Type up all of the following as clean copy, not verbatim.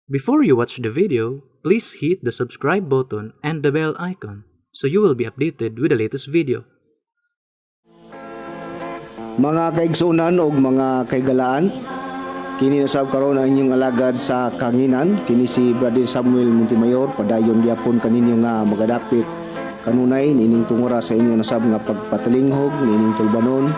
Before you watch the video, please hit the subscribe button and the bell icon so you will be updated with the latest video. Mga kaigsunan og mga kaigalaan, kini usab karon ang inyong alagad sa kanginan, kini si Brother Samuel Montemayor, padayon gyapon kaninyo nga magadapit kanunay nining tungura sa inyo nasab nga pagpatalinghog nining tulumanon.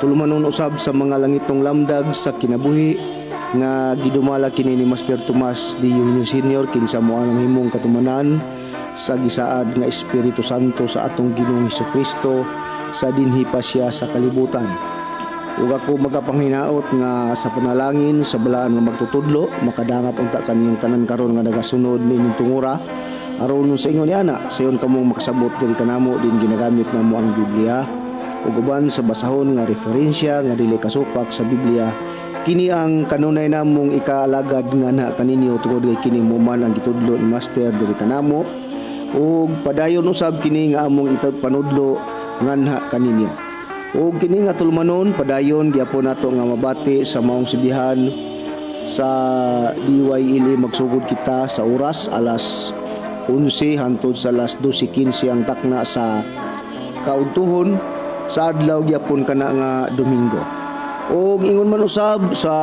Tulumanon usab sa mga langitong lamdag sa kinabuhi nga gidumala kini ni Master Tomas D. Eugenio Senior, kinsa mo ang himong katumanan sa gisaad nga Espiritu Santo sa atong Ginoong Kristo sa dinhi pa siya sa kalibutan. Ug ako magapanghinaot nga sa panalangin sa balaan nga magtutudlo, makadangap unta kaniyong tanan karon nga nagasunod nining tungura, aron sa ingon niana sayon kamong makasabot diri kanamo din ginagamit namo ang Biblia ug uban sa basahon nga referensya nga dili kasupak sa Biblia. Kini ang kanunay namong ikaalagad nga na kaninyo tungod kay kini mo man ang gitudlo ni Master diri kanamo ug padayon usab kini nga among ipanudlo nganha kaninyo. Ug kini nga tulumanon, padayon gyapon nato nga mabati sa maong sibihan sa DYLE. Magsugod kita sa oras alas 11 hantod sa alas 12:15 ang takna sa kaudtuhon sa adlaw gyapon kana nga Domingo. Ug ingon man usab sa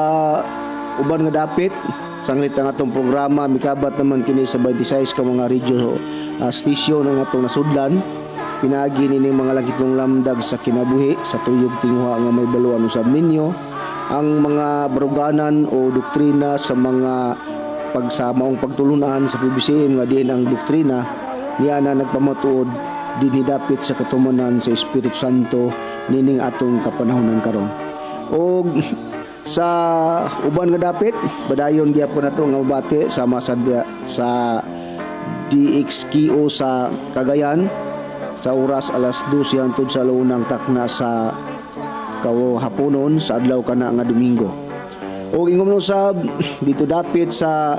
uban nga dapit, sanglit ang atong programa mikabat naman kini sa 26 ka mga radio station ang atong nasudlan pinaagi nining mga langitong lamdag sa kinabuhi, sa tuyog tinguha nga may baluan usab ninyo ang mga baruganan o doktrina sa mga pagsamaong pagtulunan sa PBCM, nga diin ang doktrina niya na nagpamatuod dinhi dapit sa katumanan sa Espiritu Santo nining atong kapanahonan karon. Og sa uban nga dapit, padayon gyapon nato nga mabati sama sa DXKO sa Cagayan sa oras alas 12 hangtod sa lunang takna sa kahaponon sa adlaw kana nga Domingo. O ingon mo sab dito dapit sa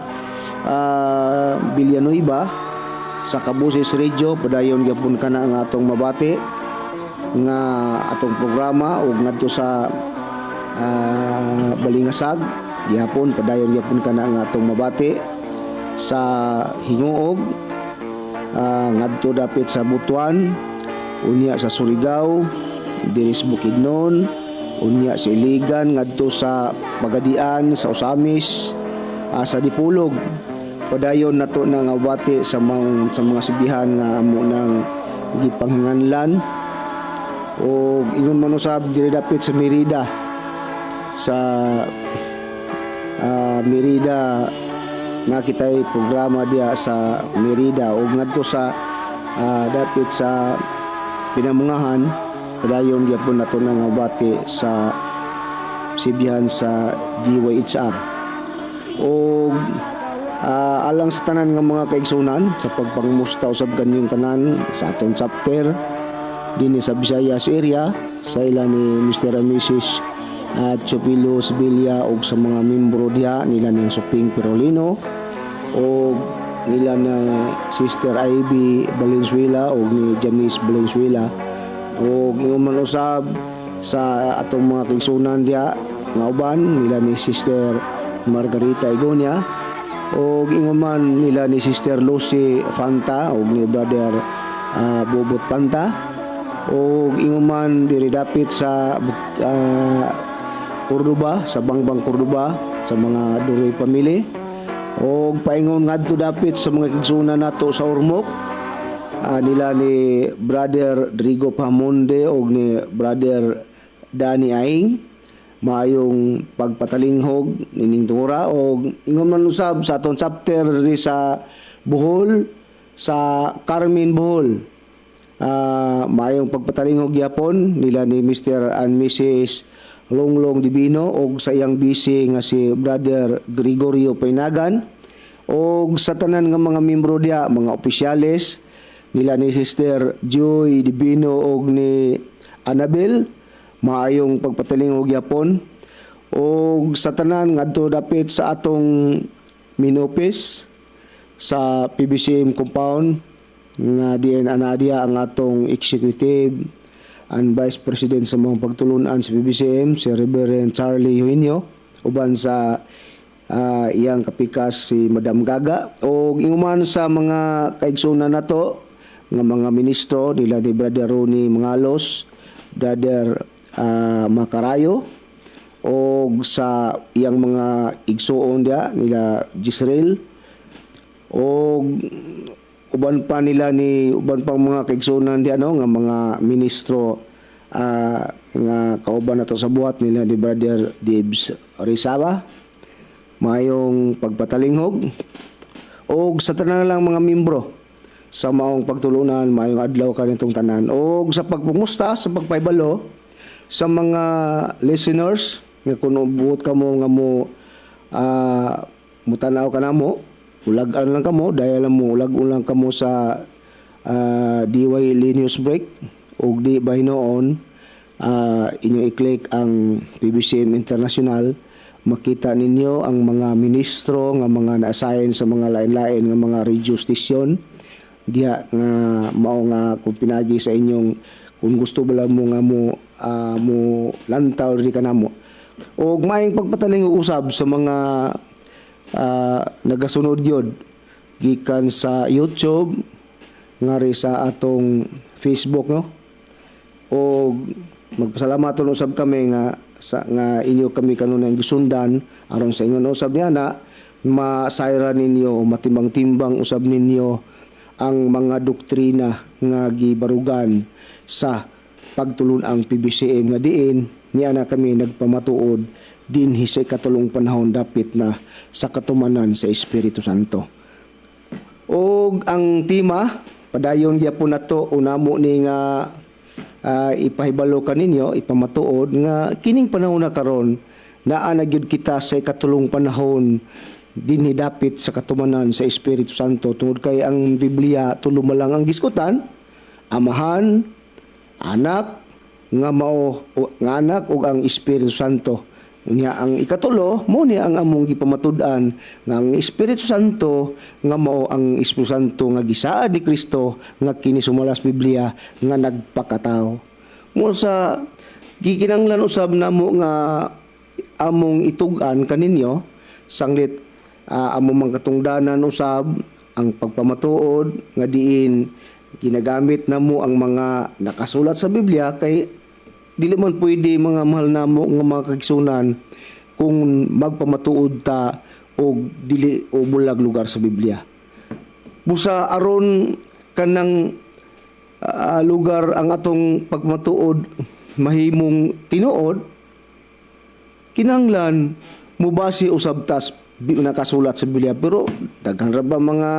Villanueva sa Kabusis Radio, padayon gyapon kana nga atong mabati nga atong programa, ug ngadto sa Balingasag gihapon, padayon gyapon kana nga atong mabati sa Hinguog, ngadto dapit sa Butuan, unya sa Surigao, diri sa Bukidnon, unya sa Iligan, ngadto sa Pagadian, sa Ozamis, sa Dipolog, padayon nato na nga bati sa mga sibihan nga amo nang gipanghinganlan. O ingon man usab diri dapit sa Merida, sa Merida na kitay programa diya sa Merida, ug ngadto sa dapit sa Pinamungahan, padayon gyapon nato na nga bati sa sibihan sa DYHR. Ug alang sa tanan nga mga kaigsunan, sa pagpangmusta usab kanyong tanan sa atong chapter dinhi sa Visayas area, sa ila ni Mr. and Mrs. at Chupilo Sevilla ug sa mga membro diha nila ng Suping Perolino ug nila na Sister Ivy Valenzuela ug ni Jamis Valenzuela, ug ingon man usab sa atong mga kaigsunan diha nga uban nila ni Sister Margarita Igonia, ug ingon man nila ni Sister Lucy Fanta ug ni Brother Bobot Panta, ug ingon man diri dapit sa Cordoba, sa Bangbang Cordoba, sa mga Duroy family, ug paingon ngadto dapit sa mga kaigsunan nato sa Ormoc, nila ni Brother Drigo Pamonde ug ni Brother Danny Aing, maayong pagpatalinghog nining tungura. Og ingon man usab sa atong chapter diri sa Bohol, sa Carmen, Bohol, maayong pagpatalinghog gyapon nila ni Mr. and Mrs. Longlong Divino og sa iyang busy nga si Brother Gregorio Painagan, og sa tanan nga mga membro diha, mga opisyales nila ni Sister Joy Divino og ni Annabel, maayong pagpatalingog gyapon. Og sa tanan ngadto dapit sa atong main office sa PBCM compound nga diin ana diha ang atong executive and vice president sa mga pagtulunan sa PBCM, si Reverend Charlie Eugenio, uban sa Iyang kapikas si Madam Gaga o inguman sa mga kaigsunan nato nga mga ministro nila ni Brother Ronnie Mangalos, Brother Makarayo o sa iyang mga igsuon dia nila Gisrael o uban pa nila ni uban pang mga kaigsunan diya, no, nga mga ministro nga kauban nato sa buhat nila ni Brother Dibs Rizaba. Maayong pagpatalinghog. Og sa tanan lang mga membro sa maong pagtulunan, maayong adlaw kanitong tanan. Og sa pagpumusta, sa pagpahibalo sa mga listeners nga kung buot kamo nga mo mutanaw kanamo, ulag-an lang kamo, dahil lang mo ulag lang kamo sa DYL News Break ug di ba hinuon inyong i-click ang PBCM International, makita ninyo ang mga ministro nga mga na-assign sa mga lain-lain nga mga radio station diha nga mao nga kung pinagi sa inyong kung gusto bala mo nga mo mo lantaw di kanamo. Og maayong pagpataling usab sa mga nagasunod gyud gikan sa YouTube ngari sa atong Facebook, no, o magpasalamat usab kami nga sa nga inyo kami kanunay gisundan aron sa ingon usab niya na masayra ninyo o matimbang-timbang usab ninyo ang mga doktrina nga gibarugan sa pagtulun-ang PBCM nga diin niya na kami nagpamatuod dinhi sa ikatulong panahon dapit na sa katumanan sa Espiritu Santo. Og ang tema padayon gyapon nato unamo ni nga ipahibalo kaninyo, ipamatuod nga kining panahon na karon naa na gyud kita sa ikatulong panahon dinhi dapit sa katumanan sa Espiritu Santo, tungod kay ang Biblia tulo man lang ang gisgutan: Amahan, Anak nga mao nga Anak ug ang Espiritu Santo. Unya ang ikatulo mo ni ang among gipamatud-an nga ang Espiritu Santo nga mao ang Espiritu Santo nga gisaad ni Kristo nga kini sumala sa Biblia nga nagpakatao. Mo sa gikinahanglan usab namo nga among itug-an kaninyo sanglit among mga katungdanan usab ang pagpamatuod nga diin ginagamit namo ang mga nakasulat sa Biblia, kay dili man pwede, mga mahal namo nga mga kaigsunan, kung magpamatuod ta og dili o bulag lugar sa Biblia. Busa aron kanang lugar ang atong pagmatuod mahimong tinuod, kinahanglan mubase usab tas nakasulat sa Biblia. Pero daghan ra ba mga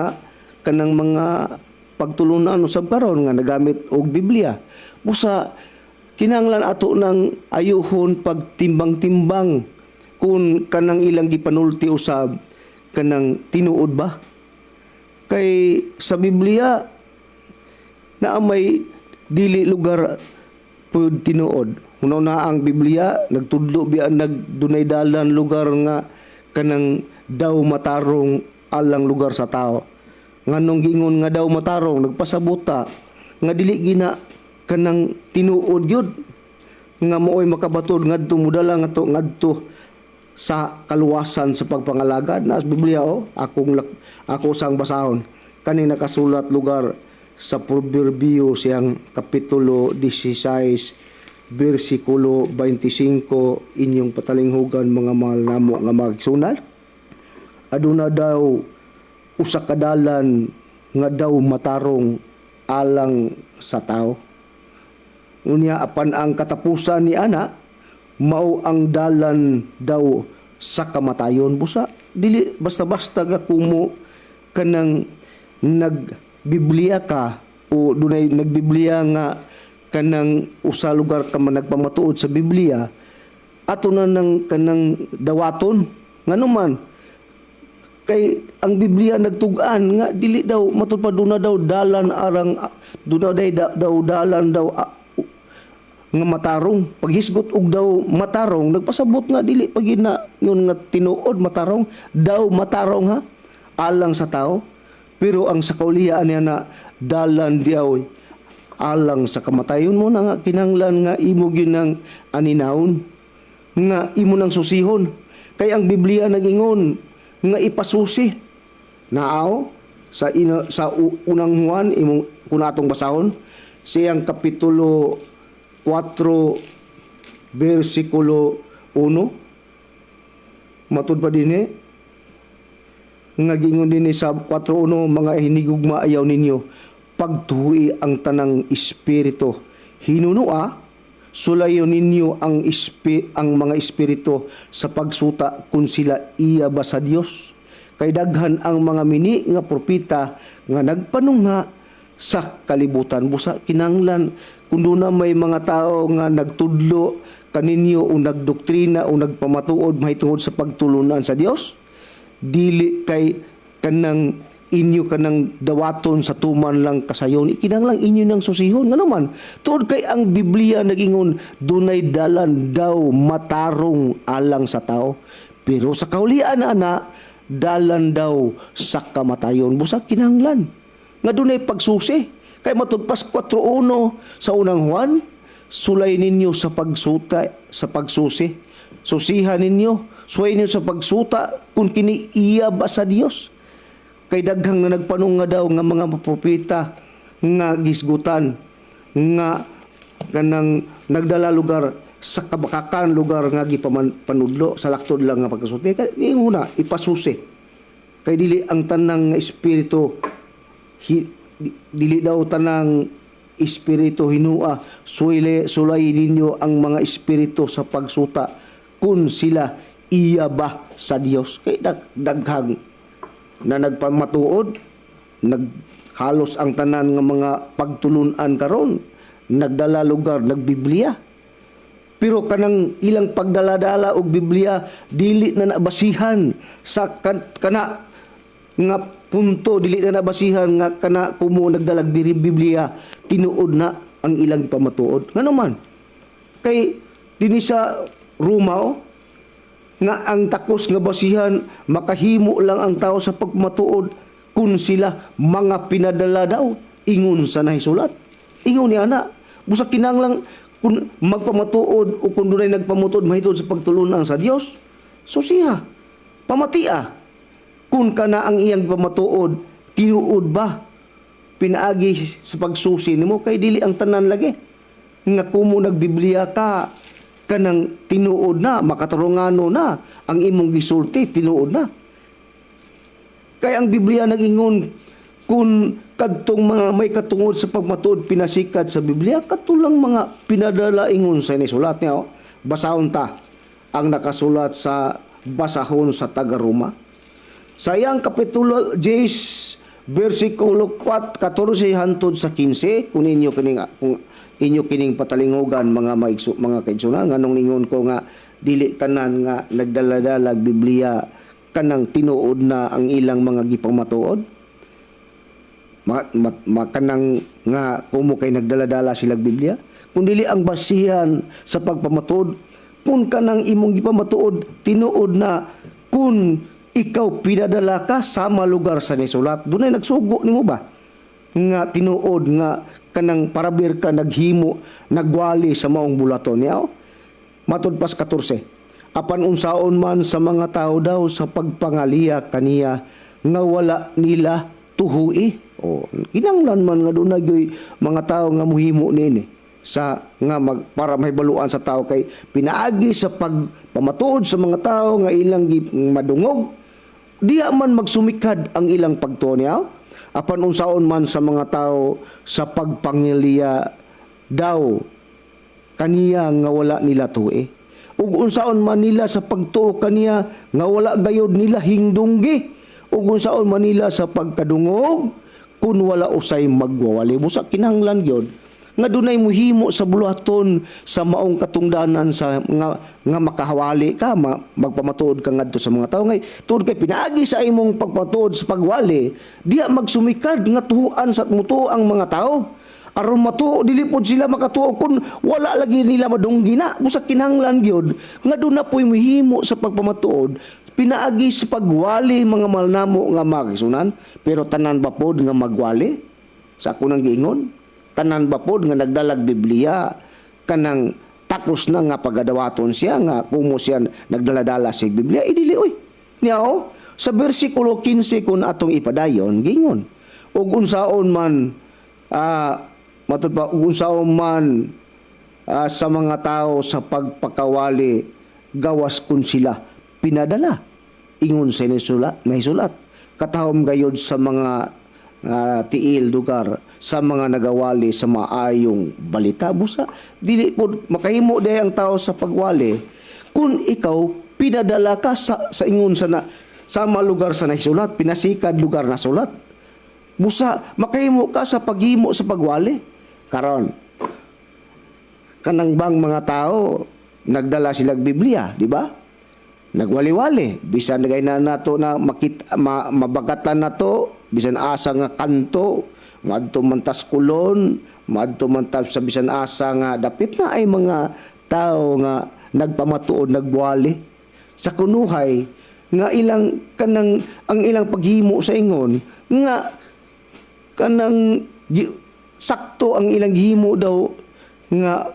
kanang mga pagtulunan usab karon nga nagamit og Biblia? Busa kinahanglan ato ng ayuhon pagtimbang-timbang kung kanang ilang gipanulti usab kanang tinuod ba, kay sa Biblia naa may dili lugar pud tinuod. Una na ang Biblia nagtudlo biya nagdunay dalan lugar nga kanang daw matarong alang lugar sa tao. Nganong giingon nga daw matarong? Nagpasabota nga dili gina kanang tinuod yun nga maoy makabatod ngadto modala ngadto ngadto sa kaluwasan sa pagpangalagad na sa Biblia. Oh, ako sang basahon kani nakasulat lugar sa Proverbio siyang kapitulo 16 bersikulo 25. Inyong patalinghugan, mga mahal namo nga mga kaigsunan. Aduna daw usa ka dalan nga daw matarong alang sa tao. Unya apan ang katapusan ni ana mao ang dalan daw sa kamatayon. Busa dili basta-basta ga kumo kanang nagbiblia ka o dunay nagbiblia nga kanang usa lugar ka man nagpamatuod sa Biblia, ato na nang kanang dawaton. Ngano man? Kay ang Biblia nagtug-an nga dili daw matud pa duna daw dalan arang duna day daw dalan daw nga matarong. Paghisgot og daw matarong, nagpasabot nga dili pag na yun nga tinuod matarong, daw matarong ha alang sa tao, pero ang sa kaulihaan niya na dalan diaw alang sa kamatayon. Mo na nga kinahanglan nga imo gyud nang aninawon nga imo nang susihon. Kay ang Biblia nagingon nga ipasusi. Naaw sa ina, sa Unang Juan, imong kung atong basahon siyang kapitulo 4 bersikulo 1, matud pa dinhi nga gingon dinhi sa 4:1, "Mga hinigugma, ayaw ninyo pagtuoi ang tanang espiritu. Hinunua, sulayon ninyo ang mga espiritu sa pagsuta kung sila iya ba sa Dios. Kay daghan ang mga mini nga propeta nga nagpanungha sa kalibutan." Busa kinanglan kung doon may mga tao nga nagtudlo kaninyo o nagdoktrina o nagpamatuod mahitungod sa pagtulunan sa Dios, dili kay kanang inyo kanang dawaton sa tuman lang kasayon. Ikinahanglan inyo nang susihon. Ngano man? Tuod kay ang Biblia nagingon dunay dalan daw matarong alang sa tao, pero sa kaulian ana dalan daw sa kamatayon. Busa kinahanglan nga dunay pagsusi, kay matud pas 4:1 sa Unang Juan, sulay ninyo sa pagsuta, sa pagsusi. Susihan ninyo, suway ninyo sa pagsuta kung kini iya ba sa Dios, kay daghang nga nagpanunga daw nga mga propeta nga gisgutan nga kanang nagdala lugar sa kabakakan lugar nga gipamanudlo sa laktod lang nga pagkasulti. Kay ingon na ipasusi, kay dili ang tanang nga espiritu dili daw tanang espiritu hinua. Sulay ninyo ang mga espiritu sa pagsuta kung sila iya ba sa Dios, kay daghang na nagpamatuod. Naghalos ang tanan nga mga pagtulunan karon nagdala lugar nagbiblia, pero kanang ilang pagdala-dala og Biblia dili na nabasihan sa kana nga punto, dili na nabasihan nga kana kumo nagdalag diri Biblia tinuod na ang ilang ipamatuod. Ngano man? Kay dinhi sa Roma, oh, nga ang takos nga basihan, makahimo lang ang tao sa pagmatuod kung sila mga pinadala daw ingon sa nahisulat. Ingon niya na, busa kinanglang kung magpamatuod o kung dunay nagpamatuod mahitungod sa pagtulunan sa Dios, so siya pamatia kung kana ang iyang pamatuod tinuod ba pinaagi sa pagsusi nimo, kay dili ang tanan lagi nga kumo nagbiblia ka kanang tinuod na, makatarungano na ang imong gisulti, tinuod na. Kay ang Biblia nagingon kung kadtong mga may katungod sa pagmatuod pinasikat sa Biblia, katulang mga pinadala ingon sa nisulat niya, oh. Basahon ta ang nakasulat sa basahon sa taga-Roma. Sa iyang kapitulo 10 versikulo 4, 14 hantod sa 15, kung inyo kining patalingugan, mga maigso, mga kaigsunan, nganong ningon ko nga dili tanan nga nagdala-dalag Biblia kanang tinuod na ang ilang mga gipamatuod, kanang nga kumo kay nagdala-dala sila Biblia, kung dili ang basihan sa pagpamatuod kung kanang imong gipamatuod tinuod na, kung ikaw pinadala ka sama lugar sa nisulat, dunay nagsugo nimo ba nga tinuod nga kanang parabir ka naghimo, nagwali sa maong bulaton niya, oh. Matud pas 14, "Apan unsaon man sa mga tao daw sa pagpangaliya kaniya nga wala nila tuhui?" Oh, kinanglan man nga dunay gyoy mga tao nga muhimo niini sa nga para mahibaluan sa tao, kay pinaagi sa pagpamatuod sa mga tao nga ilang madungog, diya man magsumikad ang ilang pagtuo niya. "Apan unsaon man sa mga tao sa pagpangiliya daw kaniya nga wala nila tuoi, ug unsaon man nila sa pagtuo kaniya nga wala gayod nila hingdunggi, ug unsaon man nila sa pagkadungog kun wala usay magwawali?" Busa kinahanglan gyud nga dunay muhimo sa buluhaton sa maong katungdanan sa nga, nga makahawali ka, magpamatuod ka ngadto sa mga tawo, ngay tuod kay pinaagi sa imong pagpamatuod sa pagwali, diya magsumikad nga tuhuan sa mutuo ang mga tao. Aron matuo, dili pod sila makatuo kung wala lagi nila madunggi na. Busa kinahanglan gyud nga doon na po'y muhimo sa pagpamatuod pinaagi sa pagwali, mga mahal namo nga magisunan. Pero tanan ba pod nga magwali? Sa ako nang giingon, tanan ba pod nga nagdalag Biblia kanang Takos na nga pagadawaton siya nga kumo siya nagdala-dala sa Biblia, eh, dili oy. Niya oh, sa bersikulo 15 kun atong ipadayon, gingon, ug unsaon man matud pa, ug unsaon man sa mga tao sa pagpakawali gawas kun sila pinadala, ingon sa nisulat nahisulat, katahom gayod sa mga tiil lugar sa mga nagawali sa maayong balita. Busa dili po makahimo day ang tao sa pagwali kung ikaw pinadala ka sa ingon sa na, sama lugar sa nahisulat, pinasikad lugar na sulat. Busa makahimo ka sa paghimo sa pagwali. Karon, kanang bang mga tao nagdala silag Biblia, di ba? Nagwali-wali bisan gay na nato na makita mabagatan nato bisan asa nga kanto, maadto man tas Kulon, maadto man tas sa bisan asa nga dapit na ay mga tao nga nagpamatuod, nagwali sa kunuhay nga ilang kanang ang ilang paghimo sa ingon nga kanang sakto ang ilang gihimo daw nga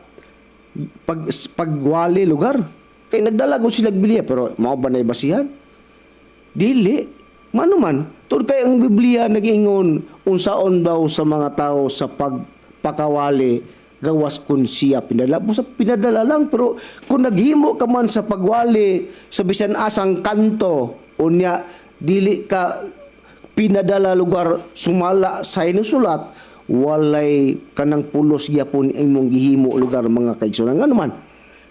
pagwali lugar kay nagdala ko sila Biblia. Pero mao ba na basihan? Dili mano man tud kay ang Biblia nag-ingon unsaon daw sa mga tao sa pagpakawali gawas kun siya pinadala. Busa pinadala lang, pero kung naghimo ka man sa pagwali sa bisan asang kanto, unya dili ka pinadala lugar sumala sa inusulat, walay kanang pulos gyapon imong gihimo lugar, mga kaigsunan. Ngano man?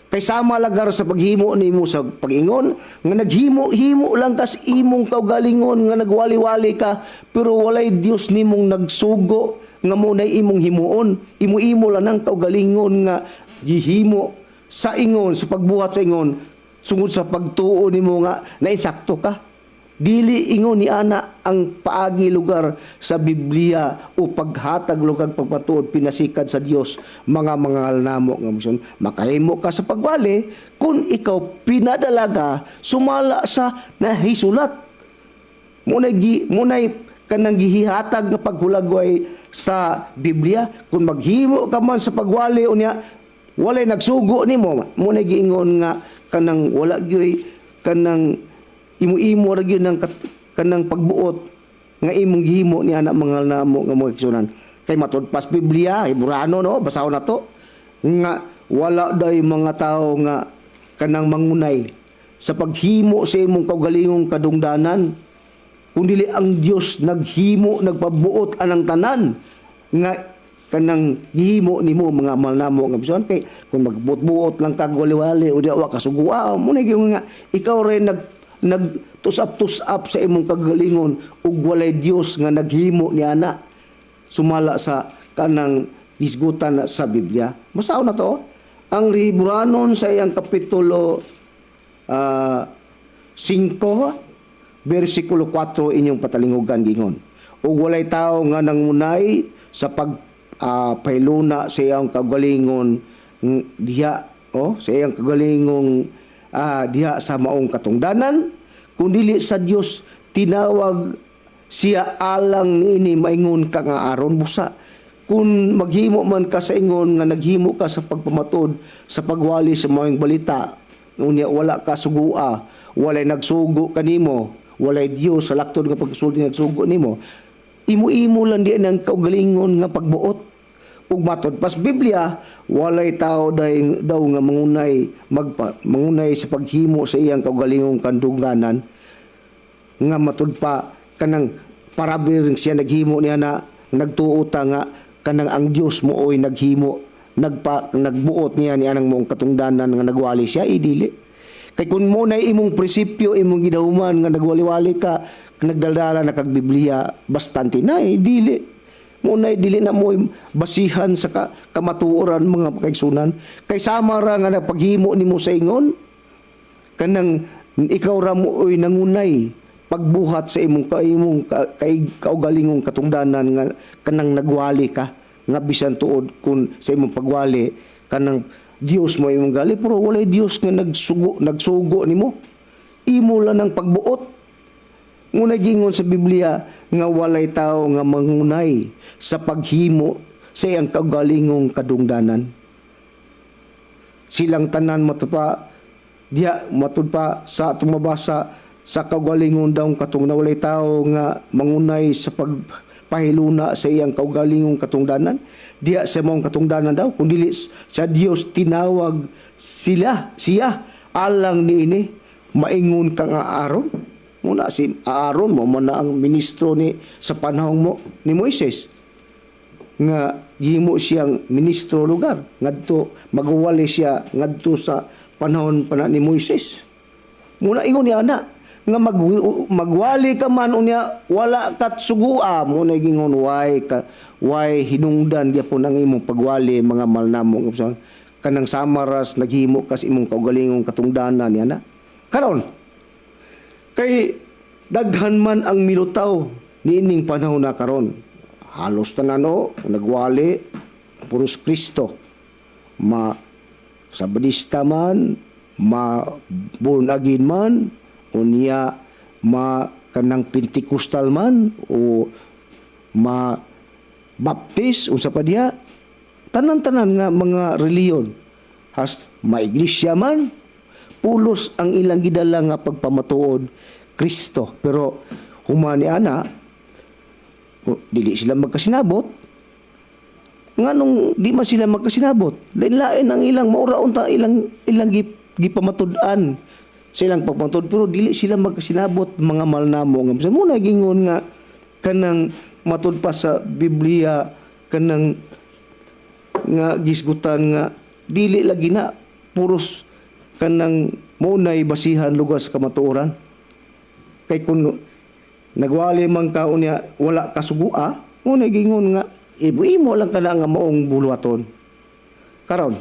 Kay sama lagar sa paghimo nimo sa pag-ingon nga naghimo-himo lang kas imong kaugalingon nga nagwali-wali ka, pero walay Dios nimong nagsugo nga mo nay imong himuon. Imo-imo lang ang kaugalingon nga gihimo sa ingon sa pagbuhat sa ingon sungod sa pagtuo nimo nga naisakto ka. Dili ingon ni ana ang paagi lugar sa Biblia o paghatag lugar pagpatuod pinasikad sa Dios, mga namo nga misyon. Makahimo ka sa pagwali kung ikaw pinadala ka sumala sa nahisulat. Munay kanang gihihatag nga paghulagway sa Biblia. Kung maghimo ka man sa pagwali, unya walay nagsugo nimo, munay giingon nga kanang wala gyoy kanang imo-imo ra gyud ng kanang pagbuot nga imong gihimo ni ana, mga namo nga mga igsunan. Kay matud pas Biblia, Hebrano, no, basahon na to nga wala day mga tao nga kanang mangunay sa paghimo sa imong kaugalingong kadungdanan kung dili ang Dios naghimo, nagpabuot anang tanan nga kanang gihimo nimo, mga mahal namo nga bison. Kay kung magbuot-buot lang kag wali-wali o di wa kasugua mo na nga ikaw rin nag nag tusap-tusap sa imong kagalingon ug walay Dios nga naghimo ni ana sumala sa kanang hisgutan na sa Biblia. Basahon na to. Ang Hebranon sa iyang kapitulo 5 versikulo 4, inyong patalingugan, gingon. Ug walay tao nga nangunay sa pag pahiluna sa iyang kagalingon diha oh sa iyang kagalingong diha sa maong katungdanan kung dili sa Dios tinawag siya alang niini maingon ka nga aron. Busa kung maghimo man ka sa ingon nga naghimo ka sa pagpamatod sa pagwali sa maayong balita, unya wala ka sugua, walay nagsugo kanimo, walay Dios sa laktod nga pagsulti nagsugo nimo, imo-imo lang di ang kaugalingon nga pagbuot. Ug matod pas Biblia, walay tao day daw nga mangunay mangunay sa paghimo sa iyang kaugalingong kandunganan nga matud pa kanang parabi rin siya naghimo niya na nagtuo ta nga kanang ang Dios mo oy naghimo, nagbuot niya ni anang mong katungdanan nga nagwali siya. Eh, dili kay kun mo na imong prinsipyo imong gidahuman nga nagwali-wali ka, nagdaldala na kag Biblia, bastante na. Eh, dili mo na, dili na mo basihan sa kamatuoran, mga kaigsunan. Kay sama ra nga napaghimo nimo sa ingon kanang ikaw ra mo oy nangunay pagbuhat sa imong kaugalingong katungdanan nga kanang nagwali ka nga bisan tuod kun sa imong pagwali kanang Dios mo imong gali, pero walay Dios nga nagsugo nagsugo nimo, imo lang ang pagbuot. Ngunay gingon sa Biblia nga walay tao nga mangunay sa paghimo sa iyang kaugalingong kadungdanan. Silang tanan matud pa diha, matud pa sa atong mabasa sa kaugalingon daw, katong nawalay tao nga mangunay sa pagpahiluna sa iyang kaugalingong katungdanan diha sa maong katungdanan daw, kung dili sa Dios tinawag sila siya alang niini, maingon kang Aaron muna. Si Aaron mo man na ang ministro ni sa panahon mo ni Moises nga gihimo siyang ministro lugar ngadto magwali siya ngadto sa panahon pa na ni Moises. Muna ingon niya na nga magwali ka man, unya wala kat sugua mo na gingon, way ka, way hinungdan gyapon ang imong pagwali, mga mahal namo, kanang samaras naghimo kas imong kaugalingong katungdanan niya na. Karon kay daghan man ang milutaw niining panahon na karon, halos tanan o nagwali puros Kristo, ma Sabadista man, ma born again man, unya ma kanang Pentecostal man o ma Baptist, unsa pa diha, tanan-tanan nga mga reliyon has maiglesia man, pulos ang ilang gidala nga pagpamatuod Kristo. Pero humani ana, o, dili sila magkasinabot. Nganong di man sila magkasinabot? Lain-lain ang ilang maura unta ilang ilang gipamatud-an sa ilang pagpamatud, pero dili sila magkasinabot, mga mahal namo nga sa muna gingon nga kanang matud pa sa Biblia, kanang nga gisgutan nga dili lagi na puros kanang munay basihan lugar sa kamatuoran. Kay kun nagwali man ka, unya wala ka sugua, ngunay gingon nga imo lang kana nga maong buluhaton. Karon,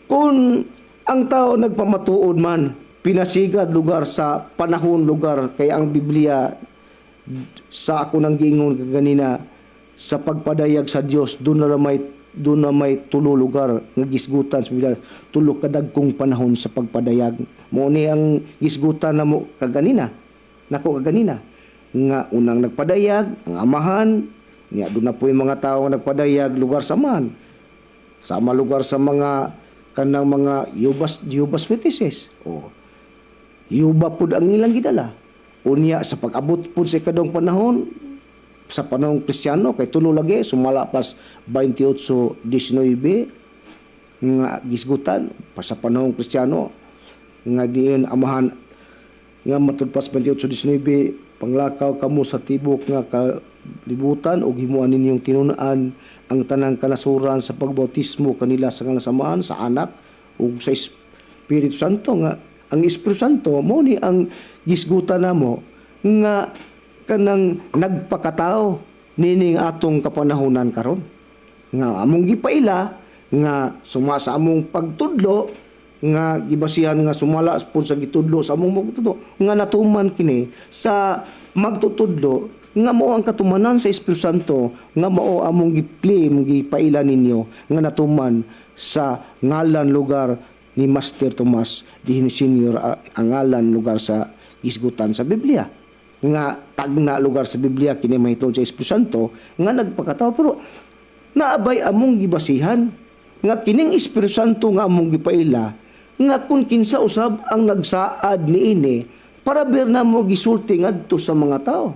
kung ang tao nagpamatuod man pinasigad lugar sa panahon lugar, kay ang Biblia sa ako nang giingon kaganina sa pagpadayag sa Dios, doon na may tulo lugar nga gisgutan sa Biblia, tulo kadagkong panahon sa pagpadayag. Mo ni ang gisgutan namo kaganina, nako kaganina, nga unang nagpadayag ang Amahan niya, doon na po yung mga tao nga nagpadayag lugar sa man sama lugar sa mga kanang mga Jehovah's Witnesses o Yuba pud ang ilang gidala. Unya sa pag-abot pud sa ikaduhang panahon, sa panahong Kristiyano, kay tulo lagi, sumala pas 28:19 nga gisgutan pa sa panahong Kristiyano nga diin Amahan nga matud pas 28:19, "Panglakaw kamo sa tibok nga kalibutan ug himuan ninyong tinun-an ang tanang kanasuran sa pagbautismo kanila sa ngalan sa Amahan, sa Anak ug sa Espiritu Santo," nga ang Espiritu Santo mo ni ang gisgutan namo nga kanang nagpakatao nining atong kapanahonan karon nga among gipaila nga suma sa among pagtudlo, nga gibasihan nga sumala pud sa gitudlo sa among magtudlo nga natuman kini sa magtutudlo nga mao ang katumanan sa Espiritu Santo nga mao among gi-claim, gipaila ninyo nga natuman sa ngalan lugar ni Master Tomas Dihin Senior, ang ngalan lugar sa gisgutan sa Biblia nga tagna lugar sa Biblia kini mahitungod sa Espiritu Santo nga nagpakatao. Pero naabay among gibasihan nga kining Espiritu Santo nga among gipaila nga kung kinsa usab ang nagsaad niini para bir na mo gisulti ngadto sa mga tao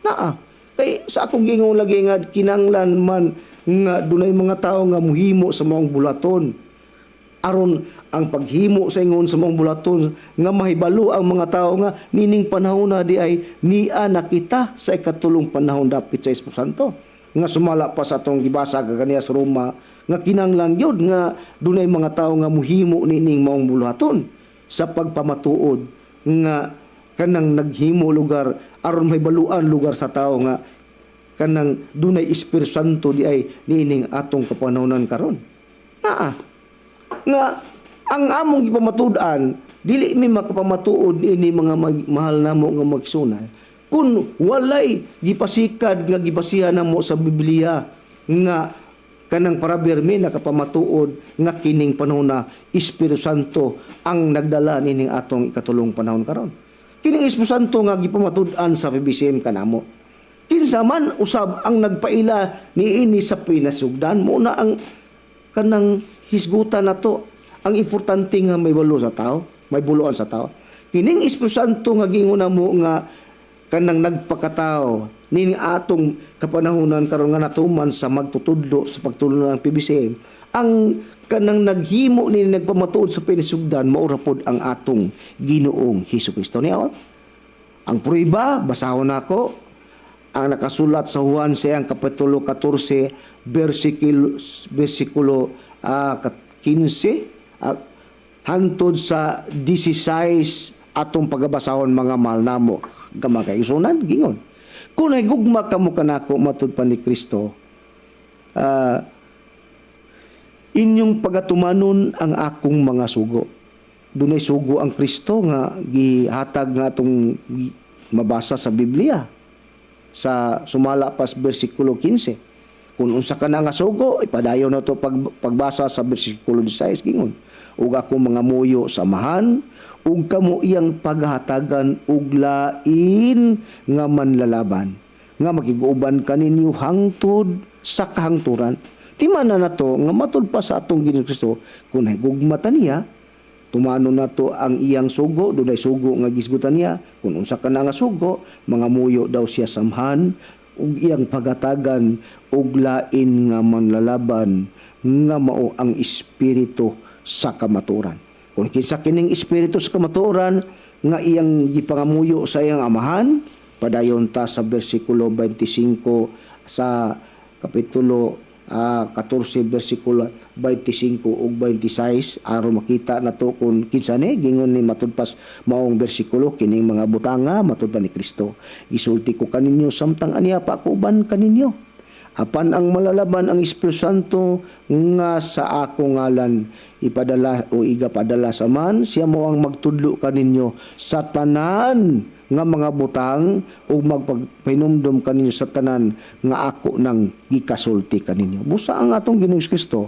naa. Kay sa akong giingon lagi nga kinanglan man nga dunay mga tao nga muhimo sa maong bulaton aron ang paghimo sa ingon sa maong bulaton nga mahibalo ang mga tao nga nining panahon na di ay nia nakita sa ikatulong panahon dapit sa Espiritu Santo nga sumala pa sa atong gibasa kaganiya sa Roma, nga kinanglan gyud nga dunay mga tao nga muhimo nining maong buluhaton sa pagpamatuod nga kanang naghimo lugar aron mahibaluan lugar sa tao nga kanang dunay Espiritu Santo di ay niining atong kapanahonan karon. Naa nga ang among gipamatud-an, dili mi makapamatuod niini, mga mahal namo nga magsunay, kun walay gipasikad nga gibasihan namo sa Biblia nga kanang paraber mi nakapamatuod nga kining panahon na Espiritu Santo ang nagdala nining atong ikatulong panahon karon. Kining Espiritu Santo nga gipamatud-an sa PBCM kanamo, kinsa man usab ang nagpaila niini sa pinasugdan? Mo na ang kanang hisgutan nato. Ang importante nga may balo sa tao, may buluan sa tao. Kining Espiritu Santo nga giingon mo nga kanang nagpakatao nining atong kapanahonan karon nga natuman sa magtutudlo sa pagtulon ng PBCM, ang kanang naghimo ni nagpamatuod sa pinisugdan, mao ra pod ang atong Ginoong Hesus Kristo niya. Ang prueba, basahon nako ang nakasulat sa Juan sa iyang kapitulo 14 versikulo 15 hantod sa 16, atong pagabasahon, mga mahal namo nga mga kaigsuonan. Gingon, "Kung nahigugma kamo kanako," matud pa ni Kristo, "inyong pagatumanon ang akong mga sugo." Dunay sugo ang Kristo nga gihatag nga atong mabasa sa Biblia sa sumala pas bersikulo 15. Kung unsa ka na nga sugo, ipadayon na to pagbasa sa bersikulo 16. Gingon, "Ug ako mangamuyo sa Amahan ug kamo iyang paghatagan og lain nga manlalaban nga makig-uban kaninyo hangtod sa kahangturan." Timan na nato nga matud pa sa atong Ginoong Kristo, kung nahigugma ta niya, tumano nato ang iyang sugo. Dunay sugo nga gisgutan niya. Kung unsa ka na nga sugo, mangamuyo daw siya sa Amahan ug iyang pagatagan og lain nga manlalaban nga mao ang Espiritu sa kamatuoran. Kung kinsa kining Espiritu sa kamatuoran nga iyang gipangamuyo sa iyang Amahan, padayon ta sa bersikulo 25 sa kapitulo 14 bersikulo 25 ug 26 aron makita nato kung kinsa ni. Gingon ni matud pas maong bersikulo, "Kining mga butanga," matud pa ni Kristo, "gisulti ko kaninyo samtang aniya pa ako uban kaninyo. Apan ang Manlalaban, ang Espiritu Santo nga sa ako ngalan ipadala o igapadala sa Amahan, siya mao ang magtudlo kaninyo sa tanan nga mga butang ug magpagpahinumdom kaninyo sa tanan nga ako nang gikasulti kaninyo." Busa ang atong Ginoong Kristo,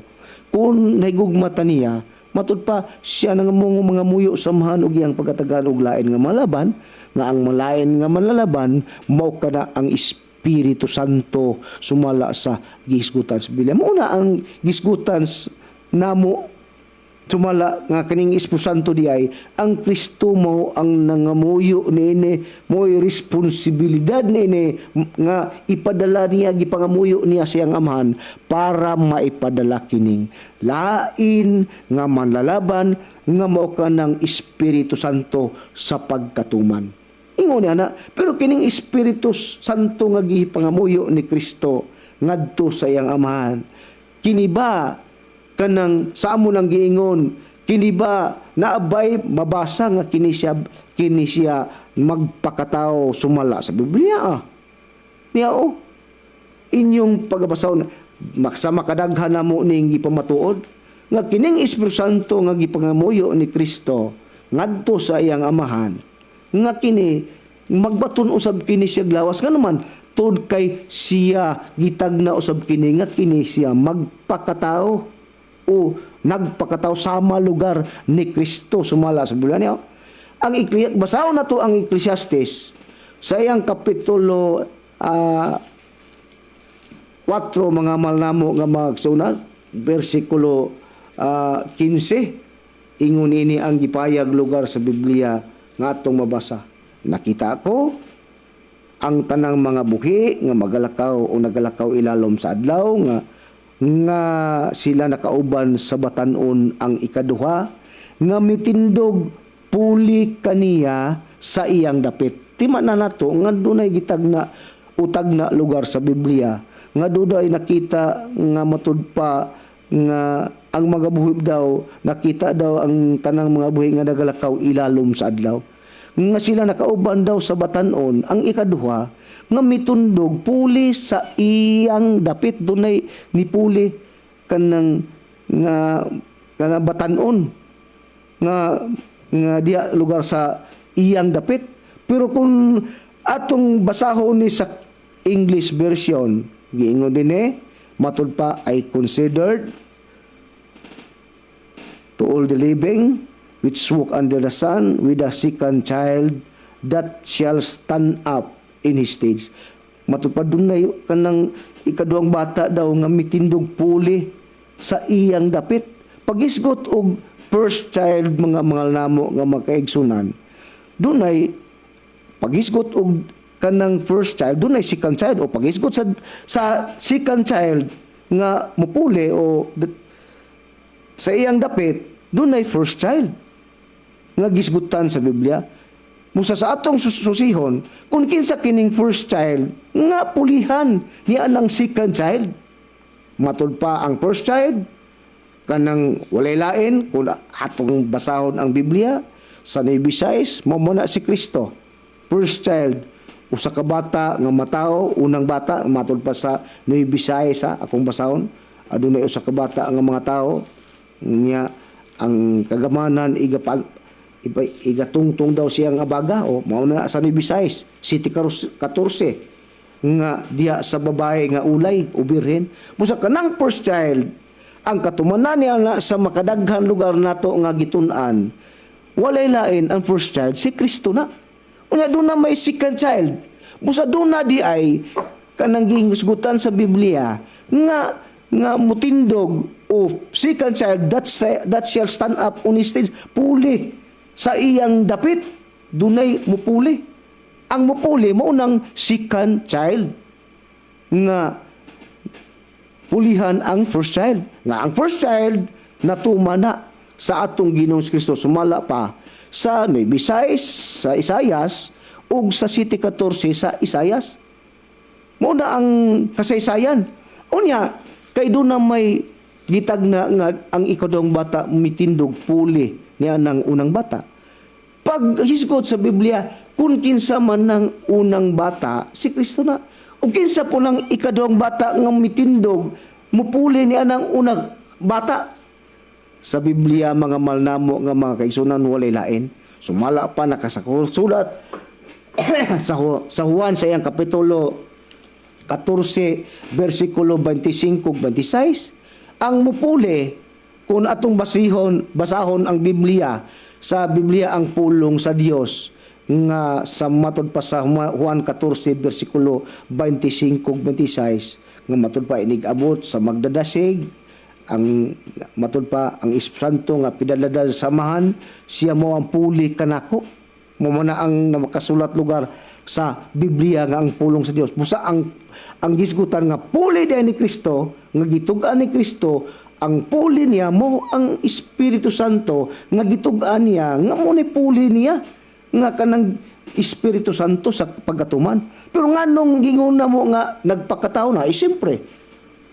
kung nahigugma ta niya, matud pa siya nang mga muyo sa Amahan ug iyang pagatagan og lain nga malaban, nga ang malain nga manlalaban mao kana ang Espiritu Santo sumala sa gisgutan sa Biblia. Mao na ang gisgutan namo sumala nga kaning Espiritu Santo di ay ang Kristo mo ang nangamuyo niini, mo'y responsibilidad niini nga ipadala niya, gipangamuyo niya siyang Amahan para maipadala kining lain nga manlalaban nga mao kanang Espiritu Santo sa pagkatuman. Ingon niya na, pero kining Espiritu Santo nga gipangamuyo ni Kristo ngadto sa iyang Amahan, kini ba kanang sa amo nang giingon, kini ba naabay mabasa nga kini siya magpakatao sumala sa Biblia? Niya o inyong pagabasahon sa makadaghan namo ning gipamatuod nga kining Espiritu Santo nga gipangamuyo ni Kristo ngadto sa iyang Amahan, nga kini magbaton usab kini siya lawas nga naman tud kay siya gitagna usab kini nga kini siya magpakatao o nagpakatao sama lugar ni Kristo sumala sa Biblia niya. Ang basahon na to ang Ecclesiastes sa iyang kapitulo 4, mga mahal namo nga magsunan, bersikulo 15. Ingon ini ang gipayag lugar sa Biblia nga atong mabasa, "Nakita ko ang tanang mga buhi nga magalakaw o nagalakaw ilalom sa adlaw nga sila nakauban sa batanon ang ikaduha nga mitindog puli kaniya sa iyang dapit." Tima na nato nga dunay gitagna utag na lugar sa Biblia nga dunay nakita nga matud pa nga ang mga buhi daw, nakita daw ang tanang mga buhi nga nagalakaw ilalom sa adlaw nga sila nakauban daw sa batanon ang ikaduha nga mitundog puli sa iyang dapit. Dunay nipuli kanang nga kanang batanon nga nga diha lugar sa iyang dapit. Pero kung atong basahon ni sa English version, giingon din eh matud pa, "I considered to all the living which walk under the sun with a second child that shall stand up in his stead." Matud pa dunay kanang ikaduhang bata daw nga mitindog puli sa iyang dapit. Pagisgot og first child, mga mga namo nga makaigsunan, dunay paghisgot og kanang first child, dunay second child, o paghisgot sa second child nga mupuli o sa iyang dapit, dunay first child nga gisgutan sa Biblia. Busa sa atong susihon kung kinsa kining first child nga pulihan niya ang second child. Matud pa ang first child kanang walay lain, kung atong basahon ang Biblia sa Nueva, mao na si Kristo, first child, usa ka bata nga matao, unang bata. Matud pa sa Nueva sa akong basahon, adunay usa ka bata nga mga tao niya, ang kagamanan igapal iba, igatungtong daw siyang abaga, o mao na sa Nueva 7:14 nga diha sa babae nga ulay o birhen. Busa kanang first child, ang katumanan niya na sa makadaghan lugar nato nga gitun-an, walay lain, ang first child si Kristo na. Unya doon na may second child. Busa doon na di ay kanang gihusgutan sa Biblia nga nga mutindog o second child that shall stand up on his stage, puli sa iyang dapit, dunay mupuli. Ang mupuli mao nang second child nga pulihan ang first child, nga ang first child natuma na sa atong Ginoong Kristo, sumala pa sa 9:6 sa Isayas ug sa 7:14 sa Isayas. Mao na ang kasaysayan. Unya kay doon na may gitag na nga ang ikaduhang bata mitindog, puli niya ng unang bata. Pag hisgot sa Biblia, kung kinsa man ng unang bata, si Kristo na. O kinsa po ng ikaduhang bata nga mitindog, mupuli niya ng unang bata. Sa Biblia, mga malnamo nga mga kaigsunan, walay lain. Sumala pa nakasulat sa Juan sa iyang kapitulo 14 versikulo 25 ug 26, ang mupuli, kung atong basahon ang Biblia, sa Biblia ang pulong sa Dios, nga sa matod pa sa Juan 14 versikulo 25 ug 26, nga matud pa inig abot sa magdadasig, ang matud pa ang Espiritu Santo nga pidadala sa Amahan, siya mo ang puli kanako. Mo na ang nakasulat lugar sa Biblia nga ang pulong sa Dios. Busa ang gisgutan nga puli diay ni Kristo, nga gitug-an ni Kristo, ang puli niya mo ang Espiritu Santo nga gitug-an niya, nga mo ni puli niya nga kanang Espiritu Santo sa pagkatuman. Pero nganong gingon na mo nga nagpakatao na? Eh siyempre,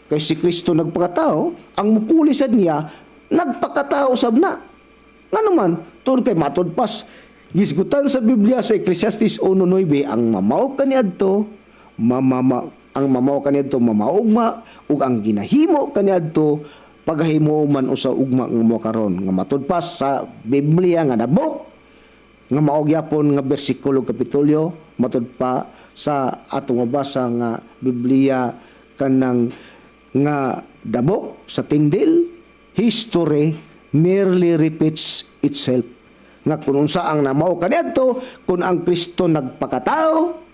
kay si Kristo nagpakatao, ang mupuli sad niya nagpakatao sab na. Nga naman, tungod kay matud pas gisgutan sa Biblia sa Ecclesiastes 1:9, ang mamao kaniadto mamama ang mamao kaniadto mamaugma, ug ang ginahimo kaniadto pagahimo man usa ugma nga mo karon, nga matud pas sa Biblia nga nabok nga mao gyapon nga bersikulo kapitulo, matud pa sa atong mabasa nga Biblia kanang nga dabok sa Tyndale, "History merely repeats itself," nga kung unsa ang namao kaniadto, kung ang Kristo nagpakatao